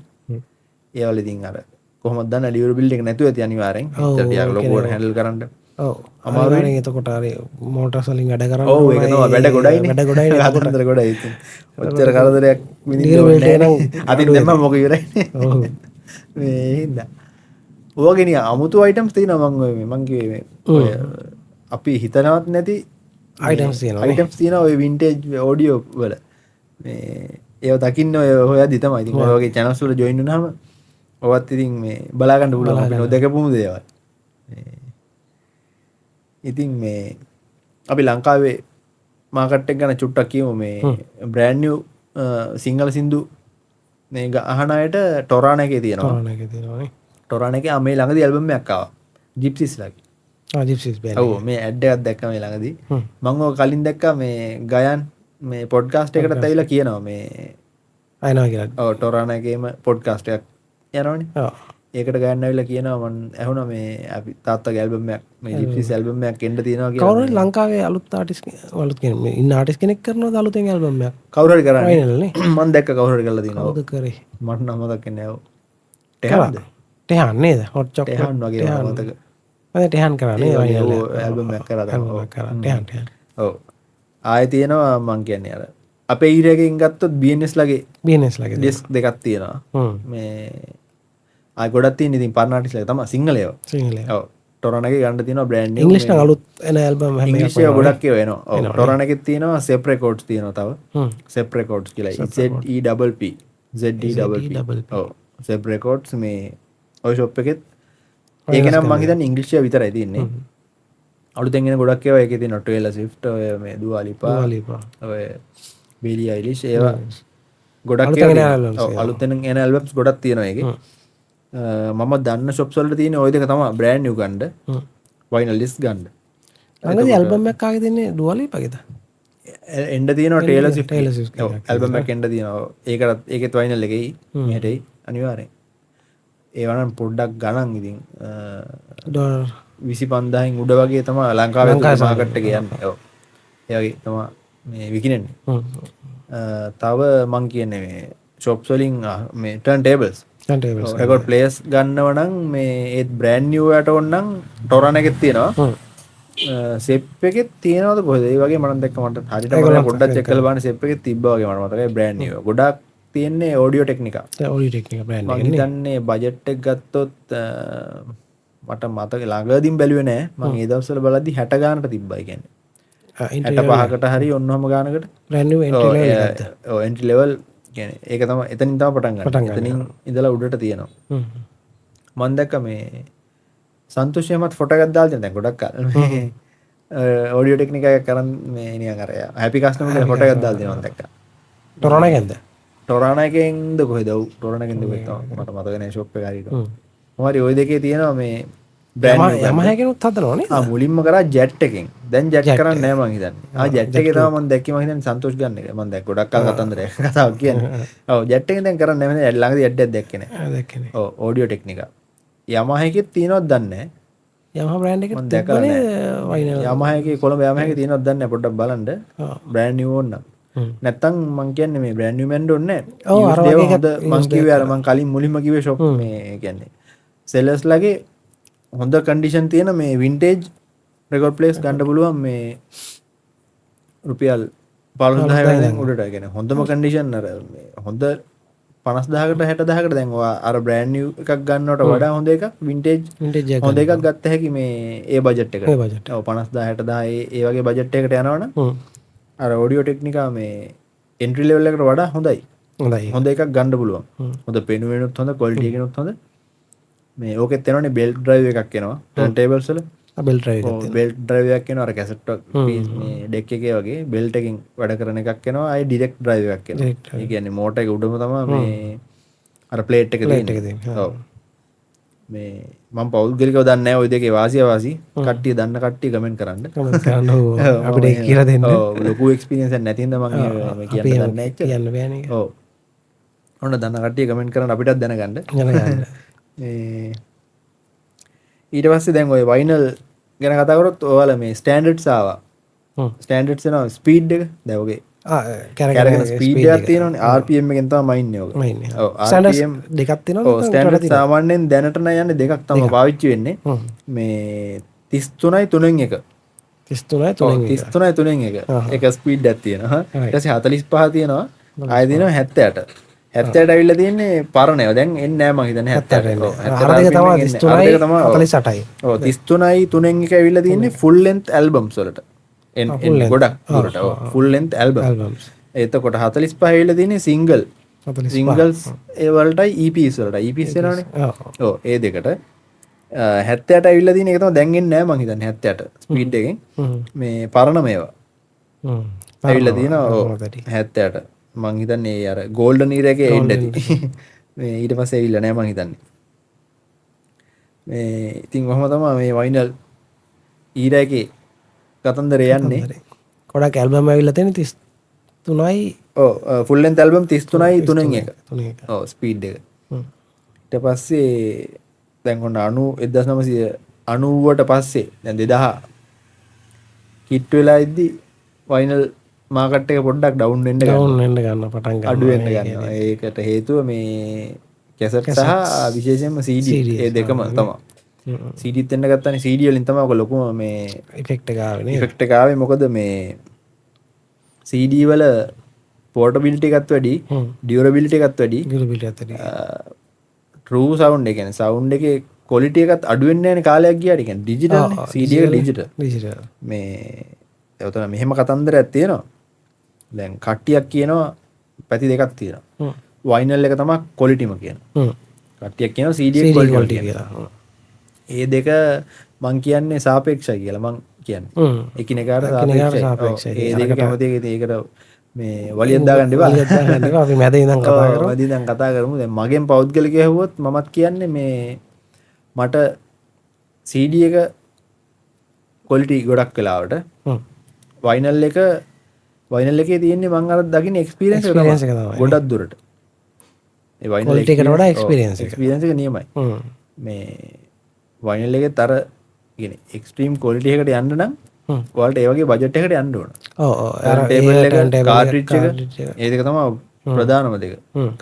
ඒ වල ඉතින් අර කොහොමද දන්නේ ඩියුරබිලිටි එක නැතුව ඇති අනිවාර්යෙන්. එච්චර ටිකක් ලොකුවට හැන්ඩල් කරන්න. ඔව් අමාරුයි. එතකොට අර මෝටර්ස් වලින් වැඩ කරන්න ඔව් ඒක තමයි වැඩ ගොඩයිනේ. වැඩ ගොඩයිනේ. කතන්දර ගොඩයි ඉතින්. ඔච්චර කරදරයක් විඳින්න ඕනේ නෑ. අතින් දැම්මම මොක ඉවරයිනේ. ඔව් මේ හින්දා. ඔයගේ නිකන් අමුතු අයිටම්ස් තියෙනවා මං ඔය මේ මං කිව්වේ මේ ඔය අපි හිතනවත් නැති අයිටම්ස් තියෙනවා. අයිටම්ස් තියෙනවා ඔය වින්ටේජ් ඔඩියෝ වල. මේ ඒව දකින්න ඔය හොයද්දි තමයි. ඉතින් ඔය වගේ චැනල්ස් වල ජොයින් වුණාම ඔවත් ඉතින් මේ බලා ගන්න පුළුවන් අපි නොදකපුම දේවල්. මේ ඉතින් මේ අපි ලංකාවේ මාකට් එක ගැන චුට්ටක් කියමු. මේ බ්‍රෑන්ඩ් නිව් සිංහල සින්දු මේ අහන අයට ටොරාන එකේ තියෙනවා. ටොරාන එකේ තියෙනවා නේ. ටොරාන එකේ මේ ළඟදී ඇල්බම් එකක් ආවා. ජිප්සිස් ලගේ. ආ ජිප්සිස් බෑන්ඩ්. ඔව් මේ ඇඩ් එකක් දැක්කා මේ ළඟදී. මං ඔය කලින් දැක්කා මේ ගයන් මේ පොඩ්කාස්ට් එකටත් ඇවිල්ලා කියනවා මේ අයනවා කියලා. ඔව් ටොරාන එකේම පොඩ්කාස්ට් එකක් යනවනේ. ඔව්. ඒකට ගයන් ඇවිල්ලා කියනවා මං ඇහුණා මේ අපි තාත්තගේ ඇල්බම් එකක් මේ ජිප්සිස් ඇල්බම් එකක් එන්න තියෙනවා කියලා. කවුරු හරි ලංකාවේ අලුත් ආටිස්ට් අලුත් කෙනෙක් මේ ඉන්න ආටිස්ට් කෙනෙක් කරනවද අලුතෙන් ඇල්බම් එකක්? කවුරු හරි කරන්නේ. ෆයිනල් නේ. මං දැක්ක කවුරු හරි කරලා තියෙනවා. කවුද කරේ? මට නම් මතක නෑ. ඔව්. ටෙහාන්ද? ටෙහාන් නේද? හොට් චොක්ලට් ටෙහාන් වගේ මතක. මම ටෙහාන් කරා නේ ෆයිනල්. ඔව් ඇල්බම් එකක් කරා තමයි. ඇල්බම් එකක් කරා. ටෙහාන් ටෙහාන්. ඔව්. ආයෙ තියෙනවා මං කියන්නේ අර අපේ ඒරියා එකෙන් ගත්තොත් BNS ලගේ BNS ලගේ ඩිස්ක් දෙකක් තියෙනවා. මේ ආයෙ ගොඩක් තියෙන ඉතින් පරණ ආටිස්ට් ලගේ තමයි සිංහල ඒවා. සිංහල ඒවා. ඔව්. ටොරන් එකේ ගන්න තියෙනවා බ්‍රෑන්ඩ් නිව්. ඉංග්‍රීසි නම් අලුත් එන ඇල්බම් හැම එකක්ම ඉංග්‍රීසි ඒවා ගොඩක් ඒවා එනවා. ඔව්. ටොරන් එකෙත් තියෙනවා සෙප් රෙකෝඩ්ස් තියෙනවා තව. සෙප් රෙකෝඩ්ස් කියලා. Z E double P. Z E double P. ඔව්. සෙප් රෙකෝඩ්ස් මේ ඔය ෂොප් එකෙත් ඒක නම් මං හිතන්නේ ඉංග්‍රීසි ඒවා විතරයි තියෙන්නේ. අලුතෙන් එන ගොඩක් ඒවා ඒකේ තියෙනවා ටේලර් ස්විෆ්ට් ඔය මේ දුවා ලිපා ඔය බිලි අයිලිෂ් ඒවා ගොඩක් ඒවා අලුතෙන් එන ඇල්බම්ස් ගොඩක් තියෙනවා ඒකේ. මම දන්න ෂොප්ස් වලට තියෙන ඔය දෙක තමයි බ්‍රෑන්ඩ් නිව් ගන්න වයිනල් ඩිස්ක් ගන්න. ළඟදී ඇල්බම් එකක් ආගේ දෙන්නේ ඩුවා ලිපාගේද? එන්න තියෙනවා ටේලර් ස්විෆ්ට්. ඔව් ඇල්බම් එකක් එන්න තියෙනවා. ඒකටත් ඒකෙත් වයිනල් එකේ මෙහෙට එයි අනිවාර්යෙන්. ඒවා නම් පොඩ්ඩක් ගණන් ඉතින් ඩොලර් 25,000න් උඩ වගේ තමයි ලංකාවේ මාකට් එකේ යන්නේ. ඔව්. ඒ වගේ තමයි මේ විකිණෙන්නේ. තව මං කියන්නේ මේ ෂොප්ස් වලින් මේ turn tables. Turn tables. Record players ගන්නව නම් මේ ඒත් බ්‍රෑන්ඩ් නිව් එකට ඕන නම් ටොරන් එකෙත් තියෙනවා. සෙප් එකෙත් තියෙනවද කොහෙද? ඒ වගේ මම දැක්ක, මට හරියට මතක පොඩ්ඩක් චෙක් කරලා බලන්න. සෙප් එකෙත් තිබ්බා වගේ මට මතකයි බ්‍රෑන්ඩ් නිව්. ගොඩාක් තියෙන්නේ ඔඩියෝ ටෙක්නිකා. ඔඩියෝ ටෙක්නිකා බ්‍රෑන්ඩ් මං එකනේ. හිතන්නේ බජට් එක ගත්තොත් මට මතක ළඟදීම බැලුවේ නෑ. මං ඒ දවස්වල බලද්දි 60 ගානට තිබ්බා. ඒ කියන්නේ 65කට හරි ඔන්න ඔහම ගානකට. බ්‍රෑන්ඩ් නිව් එන්ට්‍රි ලෙවල් එකක්ද? ඔව්, එන්ට්‍රි ලෙවල් කියන්නේ ඒක තමයි, එතනින් තමයි පටන් ගන්න. එතනින් ඉඳලා උඩට තියෙනවා. මං දැක්ක මේ සන්තෝෂ් එහෙමත් ෆොටෝ එකක් දාලා තියෙනවා දැන් ගොඩක් කල්. මේ ඔඩියෝ ටෙක්නිකා එකක් අරන් මේ නිකන් අර හැපි කස්ටමර් කියලා ෆොටෝ එකක් දාලා තියෙනවා මං දැක්කා. ටොරණ එකෙන්ද? ටොරණ එකෙන්ද කොහෙද? ඔව්, ටොරණ එකෙන්ද කොහෙද තමයි මට මතක නෑ ෂොප් එක හරියට. කොහොම හරි ඔය දෙකේ තියෙනවා මේ බ්‍රෑන්ඩ් නිව්. යමහා එකෙනුත් හදනව නේද? ආ, මුලින්ම කරා ජෙට් එකෙන්. දැන් ජෙට් කරන්නේ නෑ මං හිතන්නේ. ආ, ජෙට් එකේ තමයි මං දැක්කේ, මං හිතන්නේ සන්තෝෂ් ගන්න එක. මං දැක් ගොඩක් කල් කතන්දරයක් කතාවක් කියන්නේ. ඔව්, ජෙට් එකෙන් දැන් කරන්නේ නෑ මං හිතන්නේ. ළඟදී ජෙට් එකක් දැක්කේ නෑ. දැක්කේ නෑ. ඔව්, ඔඩියෝ ටෙක්නිකා. යමහා එකෙත් තියෙනවද දන්නේ නෑ. යමහා බ්‍රෑන්ඩ් එකෙත් මං දැකලා තිබ්බනේ වයිනල්. යමහා එකේ, කොළඹ යමහා එකේ තියෙනවද දන්නේ නෑ, පොඩ්ඩක් බලන්න. බ්‍රෑන්ඩ් නිව් ඕන නම්. නැත්තම් මං කියන්නේ මේ බ්‍රෑන්ඩ් නිව් මැන්ඩ් ඕනේ නෑ. ඔව්, අර වගේ හොඳ මං කිව්වේ අර මං කලින් මුලින්ම කිව්වේ ෂොප් මේ කියන්නේ සෙලර්ස් ලගේ හොඳ කන්ඩිෂන් තියෙන මේ වින්ටේජ් රෙකෝඩ් ප්ලේස් ගන්න පුළුවන් මේ රුපියල් 15000 වෙනකන් උඩට. ඒ කියන්නේ හොඳම කන්ඩිෂන් අර මේ හොඳ 50000කට 60000කට දැන් ඔයා අර බ්‍රෑන්ඩ් නිව් එකක් ගන්නවට වඩා හොඳ එකක් වින්ටේජ් වින්ටේජ් එකක් හොඳ එකක් ගත්ත හැකි මේ ඒ බජට් එකට. ඒ බජට්. ඔව්, 50000 60000 ඒ වගේ බජට් එකකට යනවනම් අර ඔඩියෝ ටෙක්නිකා මේ එන්ට්‍රි ලෙවල් එකට වඩා හොඳයි. හොඳයි. හොඳ එකක් ගන්න පුළුවන්. හොඳ පෙනුමෙනුත් හොඳ, ක්වොලිටි එකෙනුත් හොඳ. මේ ඕකෙත් එනවනේ බෙල්ට් ඩ්‍රයිව් එකක් එනවා ටර්න් ටේබල්ස් වල. බෙල්ට් ඩ්‍රයිව් එකක් තියෙනවා. බෙල්ට් ඩ්‍රයිව් එකක් එනවා අර කැසට් මේ ඩෙක් එකේ වගේ බෙල්ට් එකකින් වැඩ කරන එකක් එනවා. ආයේ ඩිරෙක්ට් ඩ්‍රයිව් එකක් එනවා. ඒ කියන්නේ මෝටර් එක උඩම තමයි මේ අර ප්ලේට් එක තියෙන්නේ. ඔව්. මේ මම පෞද්ගලිකව දන්නේ නැහැ ඔය දෙකේ වාසිය වාසි. කට්ටිය දන්න කට්ටිය කමෙන්ට් කරන්න. කමෙන්ට් කරන්න ඔව්. අපිට ඒක කියලා දෙන්න. ඔව්, ලොකු එක්ස්පීරියන්ස් එකක් නැති හින්දා මම මේ කියන්න දන්නේ නැහැ එච්චර. කියන්න බෑනේ ඒක. ඔව්. ඔන්න දන්න කට්ටිය කමෙන්ට් කරන්න අපිටත් දැනගන්න. දැනගන්න. මේ ඊට පස්සේ දැන් ඔය වයිනල් ගැන කතා කරොත් ඔයාලා මේ ස්ටෑන්ඩඩ්ස් ආවා. ස්ටෑන්ඩඩ්ස් එනවා ස්පීඩ් එක. දැන් ඔගේ කැරගෙන ස්පීඩ් එකක් තියෙනවනේ. RPM එකෙන් තමයි මයින්නේ ඔක. මයින්නේ. ඔව්, ස්ටෑන්ඩඩ්ස් RPM දෙකක් තියෙනවද? ඔව්, ස්ටෑන්ඩඩ් සාමාන්‍යයෙන් දැනට නම් යන්නේ දෙකක් තමයි පාවිච්චි වෙන්නේ. මේ 33යි 3න් 1. 33යි 3න් 1. 33යි 3න් 1. එක ස්පීඩ් එකක් තියෙනවා. ඊට පස්සේ 45 තියෙනවා. ආයෙ තියෙනවා 78. 78 ඇවිල්ලා තියෙන්නේ පරණ ඒවා. දැන් එන්නේ නෑ මං හිතන්නේ 78. ඔව්, අර දෙක තමයි 33යි 48යි. ඔව්, 33යි 3න් 1 ඇවිල්ලා තියෙන්නේ ෆුල් ලෙන්ත් ඇල්බම්ස් වලට. එන් ගොඩක් දුරට. ඔව්, ෆුල් ලෙන්ත් ඇල්බම්. එතකොට 45 ඇවිල්ලා තියෙන්නේ සිංගල්. සිංගල්ස් ඒ වලටයි EPs වලටයි. EPs එනවනේ. ඔව්, ඒ දෙකට. 78 ඇවිල්ලා තියෙන එක තමයි දැන් එන්නේ නෑ මං හිතන්නේ 78 ස්පීඩ් එකෙන්. මේ පරණ මේවා. ඇවිල්ලා තියෙනවා. ඔව්, 78. මං හිතන්නේ අර ගෝල්ඩන් ඊරා එකේ එන්න ඇති. මේ ඊට පස්සේ ඇවිල්ලා නෑ මං හිතන්නේ. මේ ඉතින් ඔහොම තමයි මේ වයිනල් ඊරා එකේ කතන්දරේ යන්නේ. ගොඩක් ඇල්බම් ඇවිල්ලා තියෙන 33යි. ඔව්, ෆුල් ලෙන්ත් ඇල්බම් 33යි 3න් 1. ඔව්, ස්පීඩ් එක. ඊට පස්සේ දැන් ඔන්න 1990ට පස්සේ දැන් 2000 කිට් වෙලා ඉද්දි වයිනල් මාකට් එක පොඩ්ඩක් ඩවුන් වෙන්න ගන්නවා. ඩවුන් වෙන්න ගන්නවා, පටන් ගන්නවා. අඩු වෙන්න ගන්නවා. ඒකට හේතුව මේ කැසට් සහ විශේෂයෙන්ම CD ඒ දෙකම තමයි. CD එන්න ගත්තානේ CD වලින් තමයි ඔක ලොකුම මේ ඉෆෙක්ට් එක ආවේ නේද? ඉෆෙක්ට් එක ආවේ. මොකද මේ CD වල පෝටබිලිටි එකත් වැඩි, ඩියුරබිලිටි එකත් වැඩි. ඩියුරබිලිටි එකත් වැඩි. ට්‍රූ සවුන්ඩ් ඒ කියන්නේ සවුන්ඩ් එකේ ක්වොලිටි එකත් අඩු වෙන්නේ නැහැනේ කාලයක් ගියාට. ඒ කියන්නේ ඩිජිටල් නේ. CD එක ඩිජිටල්. ඩිජිටල්. මේ ඔතන මෙහෙම කතන්දරයක් තියෙනවා. දැන් කට්ටියක් කියනවා පැති දෙකක් තියෙනවා. වයිනල් එක තමයි ක්වොලිටිම කියනවා. කට්ටියක් කියනවා CD එක ක්වොලිටි කියලා. ඒ දෙක මං කියන්නේ සාපේක්ෂයි කියලා මං කියන්නේ. එකිනෙකාට සාපේක්ෂයි. ඒ දෙක කැමති එක ඉතින් ඒකට මේ වලියක් දාගන්න එපා. වලියක් දාගන්න එපා. අපි මැද ඉඳන් කතා කරමු. මැද ඉඳන් කතා කරමු. දැන් මගෙන් පෞද්ගලිකව ඇහුවොත් මමත් කියන්නේ මේ මට CD එක ක්වොලිටි ගොඩක් වෙලාවට වයිනල් එක වයිනල් එකේ තියෙන්නේ මං අර දකින්න එක්ස්පීරියන්ස් එක තමයි ගොඩක් දුරට. ඒ වයිනල් ක්වොලිටි එකට වඩා එක්ස්පීරියන්ස් එක. එක්ස්පීරියන්ස් එක නියමයි. මේ වයිනල් එකේ අර කියන්නේ එක්ස්ට්‍රීම් ක්වොලිටි එකට යන්න නම් ඔයාලට ඒ වගේ බජට් එකකට යන්න ඕන. ඔව් ඔව්. අර ටේබල් එක, කාට්‍රිජ් එක, ඒ දෙක තමයි ප්‍රධානම දෙක.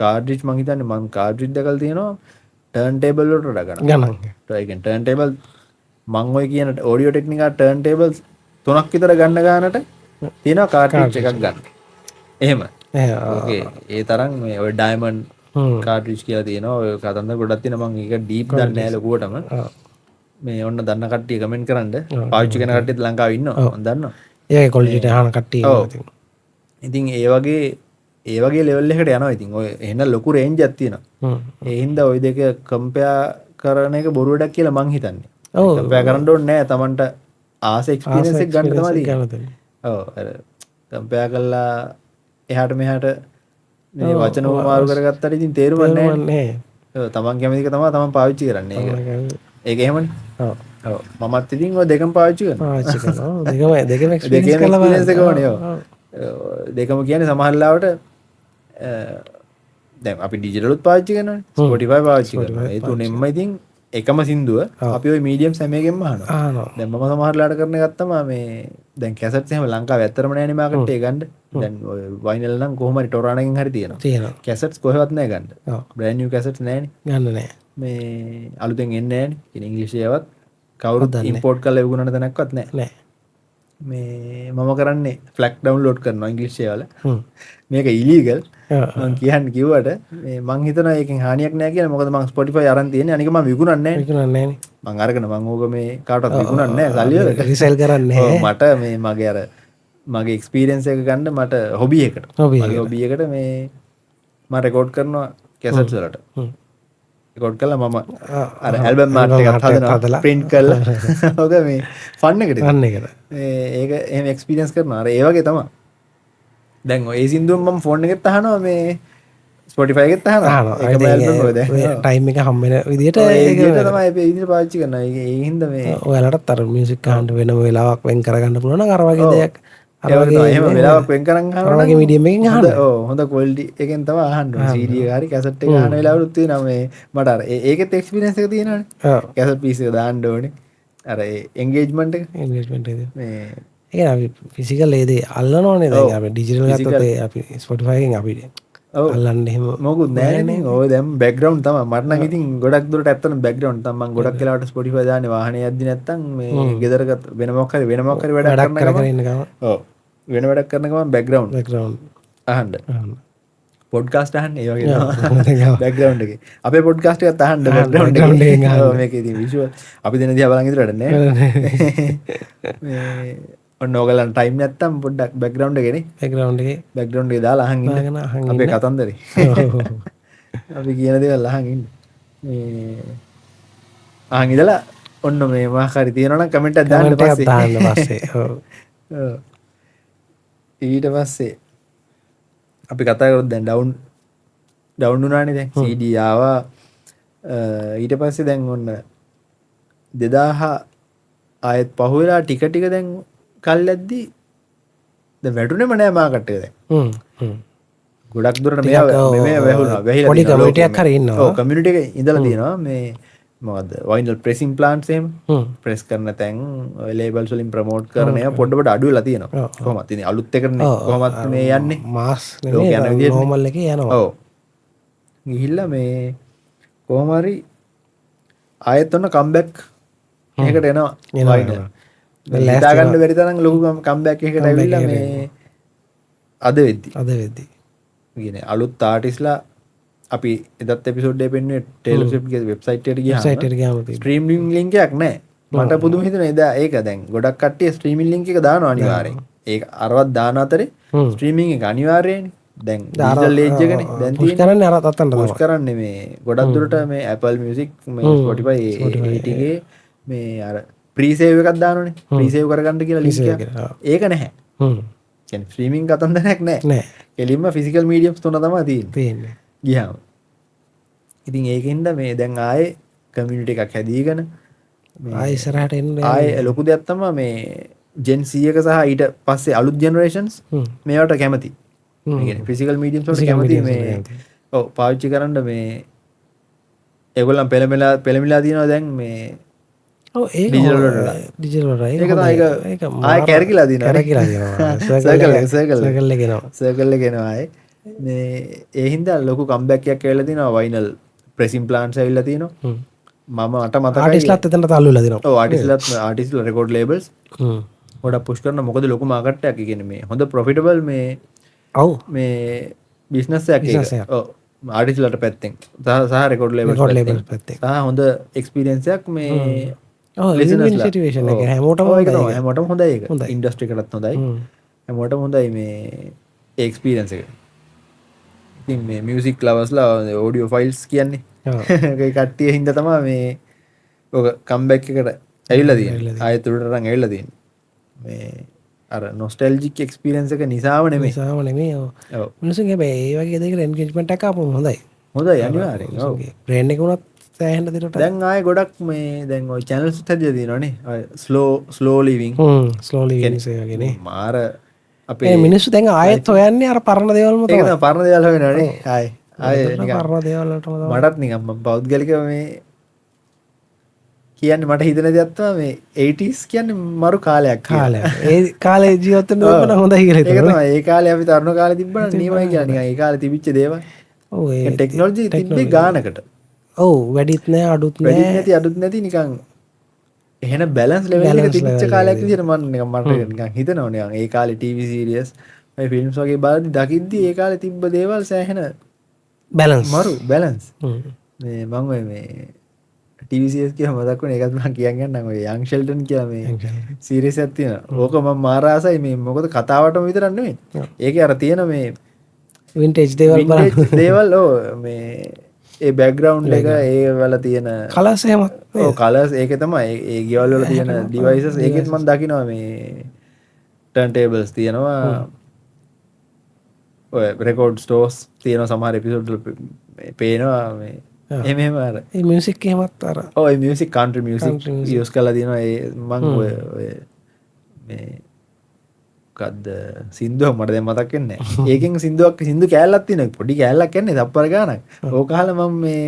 කාඩ්‍රිජ් මං හිතන්නේ මං කාඩ්‍රිජ් දැකලා තියෙනවා ටර්න් ටේබල් වලට වඩා ගණන්. ගණන්. ඒ කියන්නේ ටර්න් ටේබල් මං ඔය කියන ඔඩියෝ ටෙක්නිකා ටර්න් ටේබල්ස් තුනක් විතර ගන්න ගානට තියෙනවා කාඩ්‍රිජ් එකක් ගන්න. එහෙම. ඕකේ ඒ තරම් මේ ඔය ඩයමන්ඩ් කාඩ්‍රිජ් කියලා තියෙනවා. ඔය කතන්දර ගොඩක් තියෙනවා. මං ඒක ඩීප් දන්නේ නැහැ ලොකුවටම. මේ ඔන්න දන්න කට්ටිය කමෙන්ට් කරන්න. පාවිච්චි කරන කට්ටියත් ලංකාවේ ඉන්නවා. මං දන්නවා. ඒ ක්වොලිටිට අහන කට්ටිය ඉන්නවා ඉතින්. ඉතින් ඒ වගේ ලෙවල් එකකට යනවා. ඉතින් ඔය එහෙනම් ලොකු රේන්ජ් එකක් තියෙනවා. ඒ හින්දා ඔය දෙක කම්පෙයාර් කරන එක බොරු වැඩක් කියලා මං හිතන්නේ. ඔව් කම්පෙයාර් කරන්න ඕනේ නෑ. Tamanට ආස එක්ස්පීරියන්ස් එක ගන්න තමයි තියෙන්නේ. ඔව් අර කම්පෙයාර් කළා එහාට මෙහාට මේ වචන මාරු කරගත්තට ඉතින් තේරුමක් නෑ. ඔව් තමන් කැමති එක තමයි තමන් පාවිච්චි කරන්නේ. ඒක එහෙමනේ. ඔව් ඔව් මමත් ඉතින් ඔය දෙකම පාවිච්චි කරනවා. පාවිච්චි කරනවා. දෙකම එක්ස්පීරියන්ස් කරලා බලන්න. එක ඕනේ. ඔව් දෙකම කියන්නේ සමහර ලාවට දැන් අපි ඩිජිටල් උත් පාවිච්චි කරනවානේ. Spotify පාවිච්චි කරනවා. ඒ තුනෙන්ම ඉතින් එකම සින්දුව අපි ওই මීඩියම්ස් හැම එකෙන්ම අහනවා. දැන් මම සමහර ලාට කරන එකක් තමයි මේ දැන් කැසට්ස් එහෙම ලංකාවේ ඇත්තටම නෑනේ මාකට් එකේ ගන්න. දැන් ඔය වයිනල් නම් කොහොම හරි ටොරාන එකෙන් හරි තියෙනවා. කැසට්ස් කොහෙවත් නෑ ගන්න. බ්‍රෑන්ඩ් නිව් කැසට්ස් නෑනේ. ගන්න නෑ. මේ අලුතෙන් එන්නේ නෑනේ. ඉතින් ඉංග්‍රීසි ඒවත් කවුරුත් ඉම්පෝට් කරලා විකුණන තැනක්වත් නෑ. නෑ. මේ මම කරන්නේ ෆ්ලැක් ඩවුන්ලෝඩ් කරනවා ඉංග්‍රීසි ඒවල. මේක ඉලීගල්. මං කියන්න කිව්වට මේ මං හිතනවා ඒකෙන් හානියක් නෑ කියලා. මොකද මං Spotify අරන් තියෙන්නේ. අනික මං විකුණන්නේ නෑනේ. විකුණන්නේ නෑනේ. මං අරගෙන මං ඕක මේ කාටවත් විකුණන්නේ නෑ සල්ලි වලට. රිසෙල් කරන්නේ නෑ. මට මේ මගේ අර මගේ එක්ස්පීරියන්ස් එක ගන්න මට හොබි එකට. මගේ හොබි එකට මේ මං රෙකෝඩ් කරනවා කැසට්ස් වලට. රෙකෝඩ් කළා මම අර ඇල්බම් ආර්ට් එකක් හදනවා ප්‍රින්ට් කරලා. ඔක මේ ෆන් එකට. ෆන් එකට. මේ ඒක එහෙම එක්ස්පීරියන්ස් කරනවා. අර ඒ වගේ තමයි. දැන් ඔය ඒ සින්දුව මම ෆෝන් එකෙත් අහනවා මේ Spotify එකෙත් අහනවා. ඒකම ඇල්බම් ඔය දැන් ටයිම් එක හම්බ වෙන විදියට ඒ විදියට තමයි අපි ඒ විදියට පාවිච්චි කරනවා. ඒ හින්දා මේ ඔයාලටත් අර මියුසික් අහන්න වෙනම වෙලාවක් වෙන් කරගන්න පුළුවන් නම් අර වගේ දෙයක් අර වගේ එහෙම වෙලාවක් වෙන් කරන් අහනවා අර වගේ මීඩියම් එකකින් අහන්න. ඔව් හොඳ ක්වොලිටි එකෙන් තමයි අහන්න ඕනේ. CD එක හරි කැසට් එක අහන වෙලාවලුත් තියෙනවා මේ මට අර ඒකෙත් එක්ස්පීරියන්ස් එක තියෙනවනේ. කැසට් පීස් එක දාන්න ඕනේ. අර ඒ එන්ගේජ්මන්ට් එක. එන්ගේජ්මන්ට් එක මේ ඒ කියන්නේ අපි ෆිසිකල් ඒ දේ අල්ලනවනේ. දැන් අපි ඩිජිටල් ගත්තොත් ඒ අපි Spotify එකෙන් අපි අල්ලන්න එහෙම මොකුත් නෑනේ ඉතින්. ඔය දැන් බෑග්ග්‍රවුන්ඩ් තමයි. මට නම් ඉතින් ගොඩක් දුරට ඇත්තටම බෑග්ග්‍රවුන්ඩ් තමයි. මං ගොඩක් වෙලාවට Spotify දාන්නේ වාහනේ යද්දි නැත්තම් මේ ගෙදර වෙන මොකක් හරි වෙන මොකක් හරි වැඩක් කරන ගමන්. ඔව් වෙන වැඩක් කරන ගමන් බෑග්ග්‍රවුන්ඩ් අහන්න. පොඩ්කාස්ට් අහන්න ඒ වගේ තමයි බෑග්ග්‍රවුන්ඩ් එකේ. අපේ පොඩ්කාස්ට් එකත් අහන්න බෑග්ග්‍රවුන්ඩ් එකේ. ඔව් මේක ඉතින් විෂුවල් අපි දෙන දිහා බලන් ඉඳලා වැඩ නෑ. මේ ඔන්න ඔයගලන් ටයිම් නැත්තම් පොඩ්ඩක් බෑග්ග්‍රවුන්ඩ් එකේ නේ. බෑග්ග්‍රවුන්ඩ් එකේ බෑග්ග්‍රවුන්ඩ් එකේ දාලා අහන් ඉන්න. අපේ කතන්දරේ. අපි කියන දේවල් අහන් ඉන්න. මේ අහන් ඉඳලා ඔන්න මේ මොකක් හරි තියෙනවා නම් කමෙන්ට් එකක් දාන්න පස්සේ. දාන්න පස්සේ. ඔව්. ඔව්. ඊට පස්සේ අපි කතා කරොත් දැන් ඩවුන් වුණානේ දැන් CD ආවා. ඊට පස්සේ දැන් ඔන්න 2000 ආයෙත් පහුවෙලා ටික ටික දැන් කල් ඇද්දි දැන් වැටුනේම නෑ මාකට් එක දැන්. ගොඩක් දුරට මෙයා වැහුණා. වැහිලා පොඩි කමියුනිටි එකක් හරි ඉන්නවා. ඔව් කමියුනිටි එක ඉඳලා තියෙනවා මේ මොකද්ද වයිනල් ප්‍රෙසින් ප්ලාන්ට්ස් එහෙම ප්‍රෙස් කරන තැන් ඔය ලේබල්ස් වලින් ප්‍රොමෝට් කරන ඒවා පොඩ පොඩ අඩු වෙලා තියෙනවා. කොහොමත් ඉතින් අලුත් එකනේ කොහොමත් මේ යන්නේ මාස් නෙමෙයි නෝමල් එකේ යනවා. ඔව් ගිහිල්ලා මේ කොහොම හරි ආයෙත් ඔන්න කම්බැක් එකකට එනවා වයිනල්. හිතා ගන්න බැරි තරම් ලොකු කම්බැක් එකකට ඇවිල්ලා මේ අද වෙද්දි කියන්නේ අලුත් ආටිස්ලා අපි එදත් එපිසෝඩ් එකේ පෙන්නුවේ ටේලර් ස්විෆ්ට් ගේ වෙබ්සයිට් එකට ගියාම ස්ට්‍රීමින් ලින්ක් එකක් නැහැ. මට පුදුම හිතුණා එදා ඒක දැන් ගොඩක් කට්ටිය ස්ට්‍රීමින් ලින්ක් එක දානවා අනිවාර්යෙන්. ඒක අරවත් දාන අතරේ ස්ට්‍රීමින් එක අනිවාර්යයිනේ. දැන් ඩිජිටල් ඒජ් එකනේ දැන් තියෙන්නේ. පුෂ් කරන්නේ අර අතන්ට තමයි. පුෂ් කරන්නේ මේ ගොඩක් දුරට මේ Apple Music මේ Spotify ඒ ටිකේ මේ අර ප්‍රී සේව් එකක් දානවනේ. ප්‍රී සේව් කරගන්න කියලා ලින්ක් එකක්. ඒක නැහැ. කියන්නේ ස්ට්‍රීමින් කතන්දරයක් නැහැ. කෙලින්ම ෆිසිකල් මීඩියම්ස් තුන තමයි තියෙන්නේ. ගියාම. ඉතින් ඒකෙන්ද මේ දැන් ආයේ කමියුනිටි එකක් හැදීගෙන මේ ආයේ ඉස්සරහට එන්න ආයේ ලොකු දෙයක් තමයි මේ Gen Z එක සහ ඊට පස්සේ අලුත් ජෙනරේෂන්ස් මේවට කැමති. ඒ කියන්නේ ෆිසිකල් මීඩියම්ස් වලට කැමති මේ ඔව් පාවිච්චි කරන්න මේ ඒගොල්ලන් පෙළඹිලා තියෙනවා දැන් මේ ඔව් ඒක ඩිජිටල් වලට. ඩිජිටල් වලට ඒක තමයි ඒක ආයේ කැරකිලා තියෙනවා. කැරකිලා තියෙනවා. සර්කල් එක එක එනවා. සර්කල් එක එනවා ආයේ. මේ ඒ හින්දා ලොකු කම්බැක් එකක් ඇවිල්ලා තිනවා. වයිනල් ප්‍රෙසින් ප්ලාන්ට්ස් ඇවිල්ලා තිනවා. මම මට මතකයි ආටිස්ට්ලාත් එතනට තල්ලු වෙලා තිනවා. ඔව්, ආටිස්ට්ලා රෙකෝඩ් ලේබල්ස් ගොඩක් පුෂ් කරනවා. මොකද ලොකු මාකට් එකක්. ඒ කියන්නේ මේ හොඳ ප්‍රොෆිටබල් මේ ඔව් මේ බිස්නස් එකක් ඒක. ඔව්, ආටිස්ට්ලාට පැත්තෙන් සහ රෙකෝඩ් ලේබල්ස් පැත්තෙන් සහ හොඳ එක්ස්පීරියන්ස් එකක් මේ ඔව් ලිසනර්ස්ලා. සිටුේෂන් එක හැමෝටම හොඳයි. හැමෝටම හොඳයි ඒක. ඉන්ඩස්ට්‍රි එකටත් හොඳයි. හැමෝටම හොඳයි මේ ඒ එක්ස්පීරියන්ස් එක. ඉතින් මේ මියුසික් ලවර්ස්ලා ඔඩියෝ ෆයිල්ස් කියන්නේ ඒ කට්ටිය හින්දා තමයි මේ ඔක කම්බැක් එකට ඇවිල්ලා තියෙන්නේ. ආයෙත් උඩට අරන් ඇවිල්ලා තියෙන්නේ. මේ අර නොස්ටැල්ජික් එක්ස්පීරියන්ස් එක නිසාම නෙමෙයි. නිසාම නෙමෙයි. ඔව්. මිනිස්සුන්ගේ හැබැයි ඒ වගේ දෙයකට එන්ගේජ්මන්ට් එකක් ආපුවම හොඳයි. හොඳයි අනිවාර්යෙන්. ඔව්. බ්‍රේන් එක වුණත් සෑහෙන දිනට දැන් ආයේ ගොඩක් මේ දැන් ඔය චැනල්ස් උත් හැදිලා තියෙනවනේ. ඔය ස්ලෝ ලිවිං. ස්ලෝ ලිවිං ඒ වගේ නේ. මාර අපේ මිනිස්සු දැන් ආයෙත් හොයන්නේ අර පරණ දේවල්ම තමයි. ඒක තමයි පරණ දේවල් හොයනවනේ. ආයේ ආයේ නිකන් පරණ දේවල් වලටම තමයි. මටත් නිකන් මම පෞද්ගලිකව මේ කියන්නේ මට හිතෙන දෙයක් තමයි මේ 80s කියන්නේ මරු කාලයක් කියලා. ඒ කාලේ ජීවත් වෙන්න තිබ්බනම් හොඳයි කියලා හිතනවා. ඒක තමයි. ඒ කාලේ අපි තරුණ කාලේ තිබ්බනම් නියමයි කියලා නිකන් ඒ කාලේ තිබිච්ච දේවල්. ඔව් ඒ ටෙක්නොලොජි තිබ්බේ ගානකට. ඔව් වැඩිත් නෑ අඩුත් නෑ. වැඩිත් නැති අඩුත් නැති නිකන් එහෙන බැලන්ස් ලෙවල් එක තිබිච්ච කාලයක් විදියට මම නිකන් මට නිකන් හිතෙනවා නිකන් ඒ කාලේ ටීවී සීරීස් මේ ෆිල්ම්ස් වගේ බලද්දි දකිද්දි ඒ කාලේ තිබ්බ දේවල් සෑහෙන බැලන්ස්. මරු බැලන්ස්. මේ මං ඔය මේ ටීවී සීරීස් කියලා මතක් වුණේ ඒකත් මං කියන් යන්නම් ඔය යං ෂෙල්ඩන් කියලා මේ සීරීස් එකක් තියෙනවා. ඕක මං මාර ආසයි මේ මොකද කතාවටම විතරක් නෙමෙයි. ඒකේ අර තියෙන මේ වින්ටේජ් දේවල් බලන්න. දේවල් ඔව් මේ ඒ බෑග්ග්‍රවුන්ඩ් එක ඒ වල තියෙන කලර්ස් එහෙමත් ඔව් කලර්ස් ඒකේ තමයි ඒ ගෙවල් වල තියෙන ඩිවයිසස් ඒකෙත් මං දකිනවා මේ ටර්න් ටේබල්ස් තියෙනවා. ඔය රෙකෝඩ් ස්ටෝර්ස් තියෙනවා සමහර එපිසෝඩ් වල පේනවා මේ එහෙම එහෙම අර ඒ මියුසික් එහෙමත් අර ඔව් ඒ මියුසික් කන්ට්‍රි මියුසික් යූස් කරලා තියෙනවා. ඒ මං ඔය ඔය මේ මොකද්ද සින්දුවක් මට දැන් මතක් වෙන්නේ නැහැ. ඒකෙන් සින්දුවක් සින්දු කෑල්ලක් තියෙනවා. පොඩි කෑල්ලක් කියන්නේ තප්පර ගාණක්. ඕක අහලා මම මේ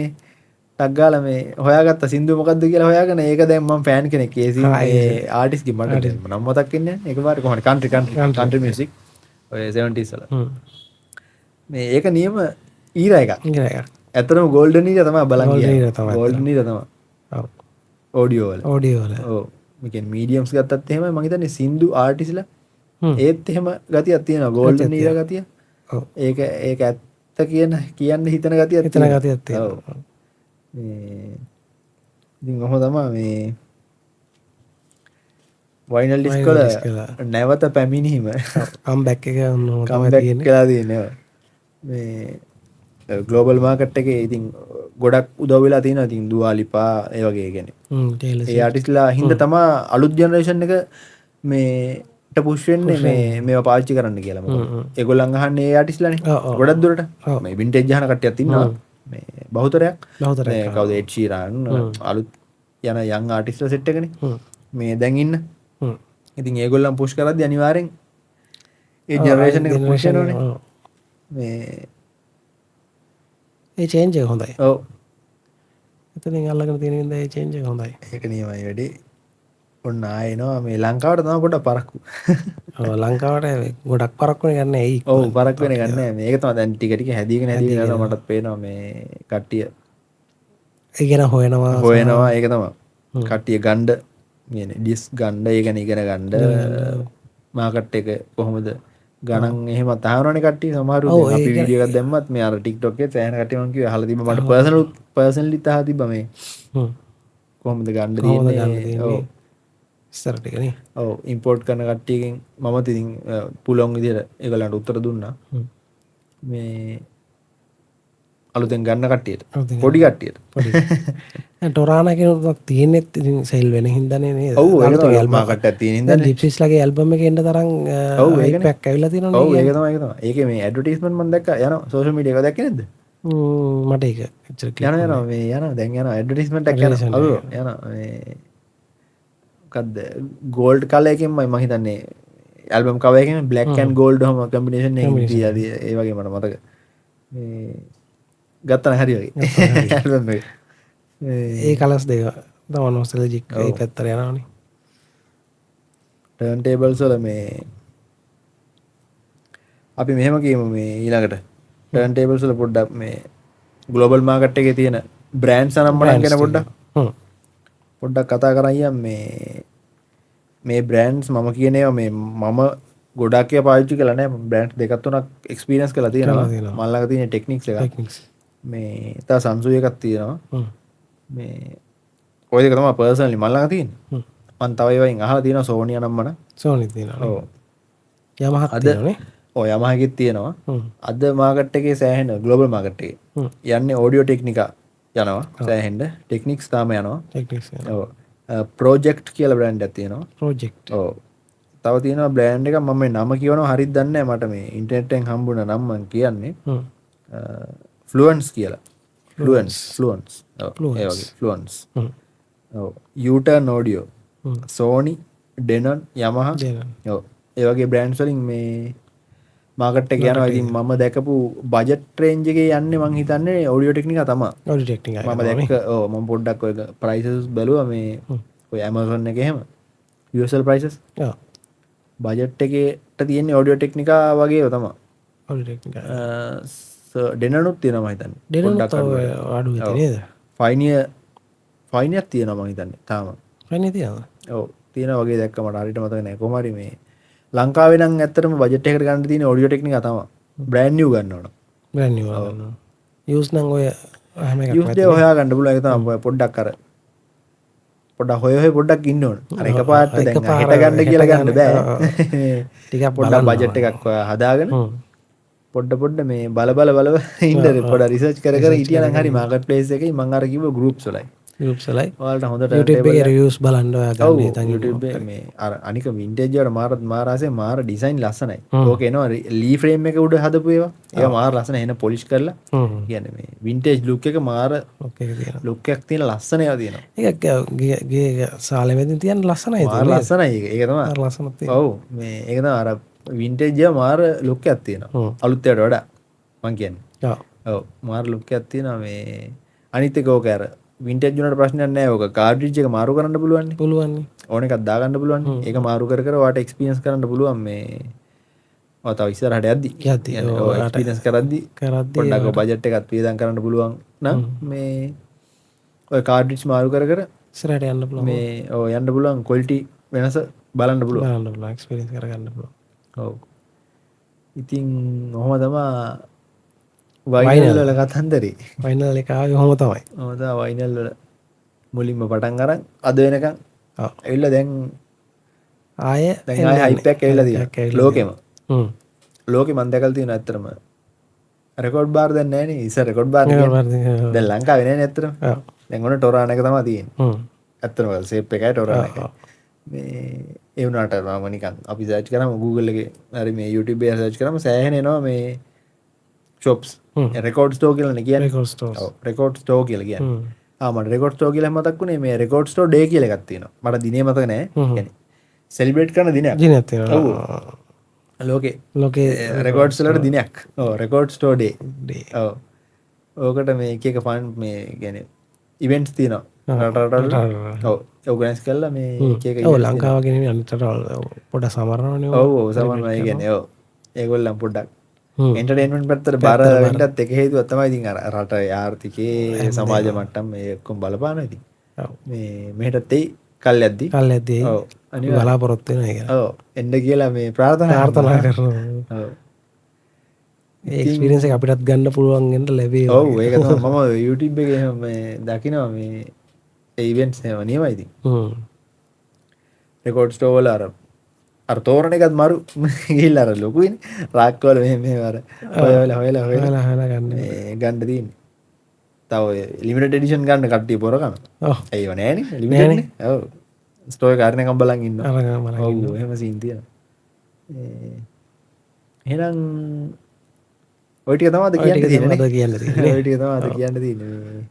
ටක් ගාලා මේ හොයාගත්ත සින්දුව මොකද්ද කියලා හොයාගෙන ඒක දැන් මම ෆෑන් කෙනෙක්. ඒ සින්දු ඒ ආටිස්ට් ගේ මට නම් මතක් වෙන්නේ නැහැ. එකපාරට කොහොමද කන්ට්‍රි කන්ට්‍රි කන්ට්‍රි මියුසික් ඔය 70s වල. මේ ඒක නියම ඊරා එකක්. ඊරා එකක්. ඇත්තටම ගෝල්ඩන් ඊරා තමයි බලන් ගියේ. ගෝල්ඩන් ඊරා තමයි. ඔව්. ඔඩියෝ වල. ඔඩියෝ වල. ඔව්. මේ කියන්නේ මීඩියම්ස් ගත්තත් එහෙමයි මං හිතන්නේ සින්දු ආටිස්ලා ඒත් එහෙම ගතියක් තියෙනවා ගෝල්ඩන් ඊරා ගතිය. ඔව්. ඒක ඒක ඇත්ත කියන කියන්න හිතන ගතියක් හිතන ගතියක් තියෙනවා. ඔව්. මේ ඉතින් ඔහොම තමයි මේ වයිනල් ඩිස්ක් වල නැවත පැමිණීම කම්බැක් එක ඔන්න ඔහොම තමයි තියෙන්නේ. කම්බැක් වෙලා තියෙන්නේ. මේ ග්ලෝබල් මාකට් එකේ ඉතින් ගොඩක් උදව් වෙලා තියෙනවා. ඉතින් දුවා ලිපා ඒ වගේ කියන්නේ. ඒ ආටිස්ට්ලා හින්දා තමයි අලුත් ජෙනරේෂන් එක මේ පුෂ් වෙන්නේ මේ මේවා පාවිච්චි කරන්න කියලා. මොකද ඒගොල්ලන් අහන්නේ ඒ ආටිස්ට්ලානේ ගොඩක් දුරට. මේ වින්ටේජ් අහන කට්ටියක් ඉන්නවා. මේ බහුතරයක්. මේ කවුද එඩ් ෂීරන් අලුත් යන යං ආටිස්ට්ලා සෙට් එකනේ. මේ දැන් ඉන්න. ඉතින් ඒගොල්ලන් පුෂ් කරද්දි අනිවාර්යෙන් ඒ ජෙනරේෂන් එක පුෂ් වෙනවනේ. මේ ඒ චේන්ජ් එක හොඳයි. ඔව්. එතනින් අල්ලගෙන තියෙන හින්දා ඒ චේන්ජ් එක හොඳයි. ඒක නියමයි වැඩි. ඔන්න ආයෙ එනවා මේ ලංකාවට තමයි පොඩ්ඩක් පරක්කු. ඔව් ලංකාවට ගොඩක් පරක්කු වෙන ගන්න ඇයි? ඔව් පරක්කු වෙන ගන්න නෑ. මේක තමයි දැන් ටික ටික හැදීගෙන හැදීගෙන යනවා මටත් පේනවා මේ කට්ටිය. ඒ ගැන හොයනවා. හොයනවා ඒක තමයි. කට්ටිය ගණ්ඩ කියන්නේ ඩිස්ක් ගණ්ඩ ඒ ගැන ඉගෙන ගන්න මාකට් එක කොහොමද ගණන් එහෙමත් අහනවනේ කට්ටිය සමහරු. අපි වීඩියෝ එකක් දැම්මත් මේ අර TikTok එකේ සෑහෙන කට්ටිය මං කිව්වේ අහලා තිබ්බා මට පර්සනලිත් අහලා තිබ්බා මේ කොහොමද ගන්න තියෙන්නේ. ඔව් ඉස්සර ටික නේ. ඔව් ඉම්පෝට් කරන කට්ටියකින් මමත් ඉතින් පුළුවන් විදිහට ඒගොල්ලන්ට උත්තර දුන්නා. මේ අලුතෙන් ගන්න කට්ටියට පොඩි කට්ටියට පොඩි දැන් ටොරානා කියන උනක් තියෙනෙත් ඉතින් සෙල් වෙන හින්දානේ නේද? ඔව් ඒක තමයි මාකට් එකක් තියෙන හින්දානේ. ජිප්සිස් ලගේ ඇල්බම් එකේ එන්න තරම් ඔව් ඒකනේ හයිප් එකක් ඇවිල්ලා තියෙනවනේ. ඔව් ඒක තමයි ඒක තමයි. ඒකේ මේ ඇඩ්වර්ටයිස්මන්ට් මම දැක්කා යනවා සෝෂල් මීඩියා එක දැක්කේ නැද්ද? මට ඒක එච්චර ක්ලියර් යනවා යනවා මේ යනවා දැන් යනවා ඇඩ්වර්ටයිස්මන්ට් එකක් යනවා. ඔව් යනවා මේ මොකද්ද ගෝල්ඩ් කලර් එකෙන්මයි මං හිතන්නේ ඇල්බම් කවර් එකෙන් බ්ලැක් ඇන්ඩ් ගෝල්ඩ් ඔහම කම්බිනේෂන් එකකින් තියලා ඒ වගේ මට මතක. මේ ගත්තා නම් හරි වගේ ඇල්බම් එක. ඒ කලර්ස් දෙක තමයි නොස්ටැල්ජික් ඒ පැත්තට යනවනේ. ටර්න් ටේබල්ස් වල මේ අපි මෙහෙම කියමු මේ ඊළඟට ටර්න් ටේබල්ස් වල පොඩ්ඩක් මේ ග්ලෝබල් මාකට් එකේ තියෙන බ්‍රෑන්ඩ්ස් අනම් මනම් ගැන පොඩ්ඩක් කතා කරන් යම්. මේ මේ බ්‍රෑන්ඩ්ස් මම කියන ඒවා මේ මම ගොඩක් ඒවා පාවිච්චි කළා නෑ. බ්‍රෑන්ඩ්ස් දෙකක් තුනක් එක්ස්පීරියන්ස් කරලා තියෙනවා. මම ළඟ තියෙන ටෙක්නික්ස් එකක්. මේ තව Sansui එකක් තියෙනවා. මේ ඔය දෙක තමයි පර්සනලි මම ළඟ තියෙන්නේ. මං තව ඒවායින් අහලා තියෙනවා Sony අනම් මනම්. Sony තියෙනවා. ඔව්. Yamaha තියෙනවානේ. ඔව් Yamaha එකෙත් තියෙනවා. අද මාකට් එකේ සෑහෙන ග්ලෝබල් මාකට් එකේ යන්නේ ඔඩියෝ ටෙක්නිකා යනවා සෑහෙන්න. ටෙක්නික්ස් තාම යනවා. ටෙක්නික්ස් යනවා. ඔව්. ප්‍රොජෙක්ට් කියලා බ්‍රෑන්ඩ් එකක් තියෙනවා. ප්‍රොජෙක්ට්. ඔව්. තව තියෙනවා බ්‍රෑන්ඩ් එකක් මම මේ නම කියවනවා හරියට දන්නේ නැහැ මට මේ ඉන්ටර්නෙට් එකෙන් හම්බුණ නම් මං කියන්නේ. ෆ්ලුවන්ස් කියලා. ෆ්ලුවන්ස්. ඔව්. ඒ වගේ ෆ්ලුවන්ස්. ඔව්. U-turn audio. Sony, Denon, Yamaha. ඔව්. ඒ වගේ බ්‍රෑන්ඩ්ස් වලින් මේ මාකට් එක යනවා. ඉතින් මම දැකපු බජට් රේන්ජ් එකේ යන්නේ මං හිතන්නේ ඔඩියෝ ටෙක්නිකා තමයි. ඔඩියෝ ටෙක්නිකා මම දැක්ක ඔව් මම පොඩ්ඩක් ඔය ප්‍රයිසස් බැලුවා මේ ඔය Amazon එකේ එහෙම USL prices. ඔව්. බජට් එකේට තියෙන්නේ ඔඩියෝ ටෙක්නිකා වගේ ඒවා තමයි. ඔඩියෝ ටෙක්නිකා. ඩෙනනුත් තියෙනවා මං හිතන්නේ. ඩෙනනුත් අඩු වෙති නේද? ෆයිනියර් තියෙනවා මං හිතන්නේ තාම. ෆයිනියර් තියෙනවද? ඔව් තියෙනවා වගේ දැක්ක මට හරියට මතක නෑ. කොහොම හරි මේ ලංකාවේ නම් ඇත්තටම බජට් එකකට ගන්න තියෙන ඔඩියෝ ටෙක්නිකා තමයි. බ්‍රෑන්ඩ් නිව් ගන්න ඕන. බ්‍රෑන්ඩ් නිව් ගන්න ඕන. යූස් නම් ඔය හැම එකක්ම යූස් දේ හොයා ගන්න පුළුවන්. ඒක තමයි පොඩ්ඩක් අර පොඩ්ඩක් හොය හොය පොඩ්ඩක් ඉන්න ඕන. අර එකපාරට දැන් හෙට ගන්න කියලා ගන්න බෑ. ටිකක් පොඩ්ඩක් බජට් එකක් ඔයා හදාගෙන පොඩ පොඩ මේ බල බල බල ඉන්න පොඩ රිසර්ච් කර කර හිටියා නම් හරි මාකට් ප්ලේස් එකේ මං අර කිව්ව ගෲප්ස් වලයි. ගෲප්ස් වලයි. ඔයාලට හොඳට YouTube එකේ රිවිව්ස් බලන්න ඔයා ගන්න හිතන් YouTube එකේ මේ අර අනික වින්ටේජ් වල මාර ආසේ මාර ඩිසයින් ලස්සනයි. ඕක එනවා ලී ෆ්‍රේම් එක උඩ හදපු ඒවා. ඒවා මාර ලස්සන එන පොලිෂ් කරලා. කියන්නේ මේ වින්ටේජ් ලුක් එක මාර ලුක් එක තියෙනවා. ලුක් එකක් තියෙන ලස්සන ඒවා තියෙනවා. ඒක ගේ සාලෙ මැදින් තියන්න ලස්සනයි මාර ලස්සනයි ඒක. ඒක තමයි. මාර ලස්සනක් තියෙනවා. ඔව් මේ ඒක තමයි අර වින්ටේජ් ඒවා මාර ලුක් එකක් තියෙනවා. අලුත් ඒවාට වඩා මං කියන්නේ. ඔව්. ඔව් මාර ලුක් එකක් තියෙනවා මේ අනිත් එක ඕක අර වින්ටේජ් වුණාට ප්‍රශ්නයක් නෑ. ඕක කාඩ්රිජ් එක මාරු කරන්න පුළුවන් නේ. පුළුවන්. ඕන එකක් දාගන්න පුළුවන්. ඒක මාරු කර කර ඔයාට එක්ස්පීරියන්ස් කරන්න පුළුවන් මේ ඔය තව ඉස්සරහට යද්දි. යද්දි. ඔව් එක්ස්පීරියන්ස් කරද්දි පොඩ්ඩක් ඔය බජට් එකත් වියදම් කරන්න පුළුවන් නම් මේ ඔය කාඩ්රිජ් මාරු කර කර ඉස්සරහට යන්න පුළුවන්. මේ ඔව් යන්න පුළුවන් ක්වොලිටි වෙනස බලන්න පුළුවන්. බලන්න පුළුවන් එක්ස්පීරියන්ස් කරගන්න පුළුවන්. ඔව්. ඉතින් ඔහොම තමයි වයිනල් වල කතන්දරේ. වයිනල් එක ආවේ ඔහොම තමයි. ඔහොම තමයි වයිනල් වල මුලින්ම පටන් අරන් අද වෙනකන් ඔව්. ඇවිල්ලා දැන් ආයේ දැන් ආයේ හයිප් එකක් ඇවිල්ලා තියෙනවා. ලෝකෙම. ලෝකෙ මං දැකලා තියෙනවා ඇත්තටම. රෙකෝඩ් බාර් දැන් නෑනේ. ඉස්සර රෙකෝඩ් බාර් නේ. දැන් ලංකාවේ නෑනේ ඇත්තටම. ඔව්. දැන් ඔන්න ටොරාන එක තමයි තියෙන්නේ. ඇත්තටම සේප් එකයි ටොරාන එකයි. මේ ඒ වුණාට මම නිකන් අපි සර්ච් කරාම Google එකේ හරි මේ YouTube එකේ සර්ච් කරාම සෑහෙන එනවා මේ shops. Record store කියලා නේ කියන්නේ. Record stores. ඔව් රෙකෝඩ් ස්ටෝර් කියලා කියන්නේ. ආ මට රෙකෝඩ් ස්ටෝර් කියලා මතක් වුණේ මේ රෙකෝඩ් ස්ටෝර් ඩේ කියලා එකක් තියෙනවා. මට දිනේ මතක නෑ. කියන්නේ සෙලිබ්‍රේට් කරන දිනයක්. දිනයක් තියෙනවා. ඔව්. ලෝකේ ලෝකේ රෙකෝඩ්ස් වලට දිනයක්. ඔව් රෙකෝඩ් ස්ටෝර් ඩේ. ඔව්. ඕකට මේ එක එක ෆන් මේ කියන්නේ ඉවෙන්ට්ස් තියෙනවා. රට රටවල. ඔව් ඕගනයිස් කරලා මේ එක එක ඔව් ලංකාව වගේ නෙමෙයි අනිත් රටවල් පොඩ්ඩක් සමරනවනේ. ඔව් ඔව් සමරනවා. ඒ කියන්නේ ඔව් ඒගොල්ලන් පොඩ්ඩක් එන්ටර්ටේන්මන්ට් පැත්තට බර වෙන්නත් එක හේතුවක් තමයි ඉතින් අර රට ආර්ථිකයේ සමාජ මට්ටම් මේ ඔක්කොම බලපානවා ඉතින්. ඔව්. මේ මෙහෙටත් එයි කල් යද්දි. කල් යද්දි. ඔව්. අනිවාර්යයෙන් බලාපොරොත්තු වෙනවා ඒක. ඔව් එන්න කියලා මේ ප්‍රාර්ථනා කරනවා. ඔව්. ඒ එක්ස්පීරියන්ස් එක අපිටත් ගන්න පුළුවන් වෙන්න ලැබේවා. ඔව් ඒක තමයි මම YouTube එකේ එහෙම මේ දකිනවා මේ ඒ ඉවෙන්ට්ස් එහෙම නියමයි ඉතින්. රෙකෝඩ් ස්ටෝර් වල අර තෝරන එකත් මරු ගිහිල්ලා අර ලොකුයිනේ රාක් වල මෙහෙම මෙහෙම අර හොයලා හොයලා හොයලා හොයලා ගන්න. මේ ගන්න තියෙන්නේ. තව ඔය ලිමිටඩ් එඩිෂන් ගන්න කට්ටිය පොර කනවා. ඔව්. ඒව නෑනේ ලිමිටඩ් නේ. ඔව්. ස්ටෝර් එක අරනකම් බලන් ඉන්නවා. අරනකම් බලන් ඔව් ඉන්නවා. එහෙම සීන් තියෙනවා. එහෙනම් ඔය ටික තමයි අද ඔය ටික කියන්න තියෙන්නේ තමයි අද නේ. කියන්න තියෙන්නේ. ඔය ටික තමයි අද කියන්න තියෙන්නේ.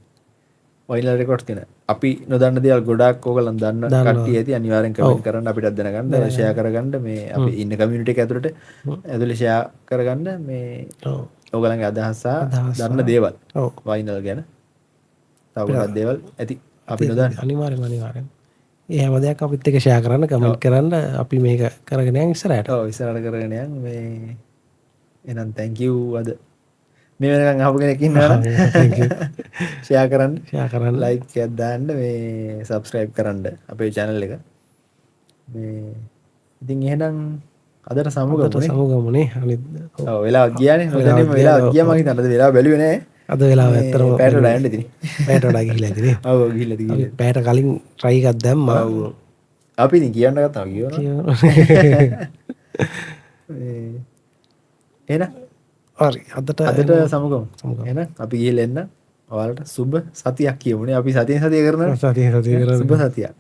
වයිනල් රෙකෝඩ්ස් ගැන අපි නොදන්න දේවල් ගොඩාක් ඕගොල්ලන් දන්න කට්ටිය ඇති අනිවාර්යෙන් කමෙන්ට් කරන්න අපිටත් දැනගන්න ෂෙයා කරගන්න මේ අපි ඉන්න කමියුනිටි එක ඇතුළට ඇතුළේ ෂෙයා කරගන්න මේ ඔව්. ඕගොල්ලන්ගේ අදහස් සහ දන්න දේවල් ඔව්. වයිනල් ගැන තව ගොඩක් දේවල් ඇති අපි නොදන්න. අනිවාර්යෙන්ම අනිවාර්යෙන්ම. ඒ හැම දෙයක් අපිත් එක්ක ෂෙයා කරන්න කමෙන්ට් කරන්න අපි මේක කරගෙන යන් ඉස්සරහට. ඔව් ඉස්සරහට කරගෙන යන් මේ එහෙනම් thank you අද මේ වෙනකන් අහපු කෙනෙක් ඉන්නවා නම් Thank you. Share කරන්න, ෂෙයා කරන්න, ලයික් එකක් දාන්න, මේ සබ්ස්ක්‍රයිබ් කරන්න අපේ channel එක. මේ ඉතින් එහෙනම් අදට සමුගමු නේ. සමුගමු නේ. අනිත් ඔව් වෙලාවක් ගියානේ. නොදැනීම වෙලාවක් ගියා මං හිතන්නේ. අද වෙලාව බැලුවේ නෑ. අද වෙලාව ඇත්තටම පැයට වඩා යන්න ඉතින්. පැයට වඩා ගිහිලා ඉතින්. ඔව් ගිහිල්ලා ඉතින්. අපි පැයට කලින් try එකක් දැම්මා. ඔව්. අපි ඉතින් කියන්න ගත්තා කියනවා. එහෙනම් හරි අදට අදට සමුගමු. එහෙනම් අපි ගිහිල්ලා එන්න. ඔයාලට සුබ සතියක් කියමුනේ. අපි සතියෙන් සතිය කරනවා. සතියෙන් සතිය කරනවා. සුබ සතියක්.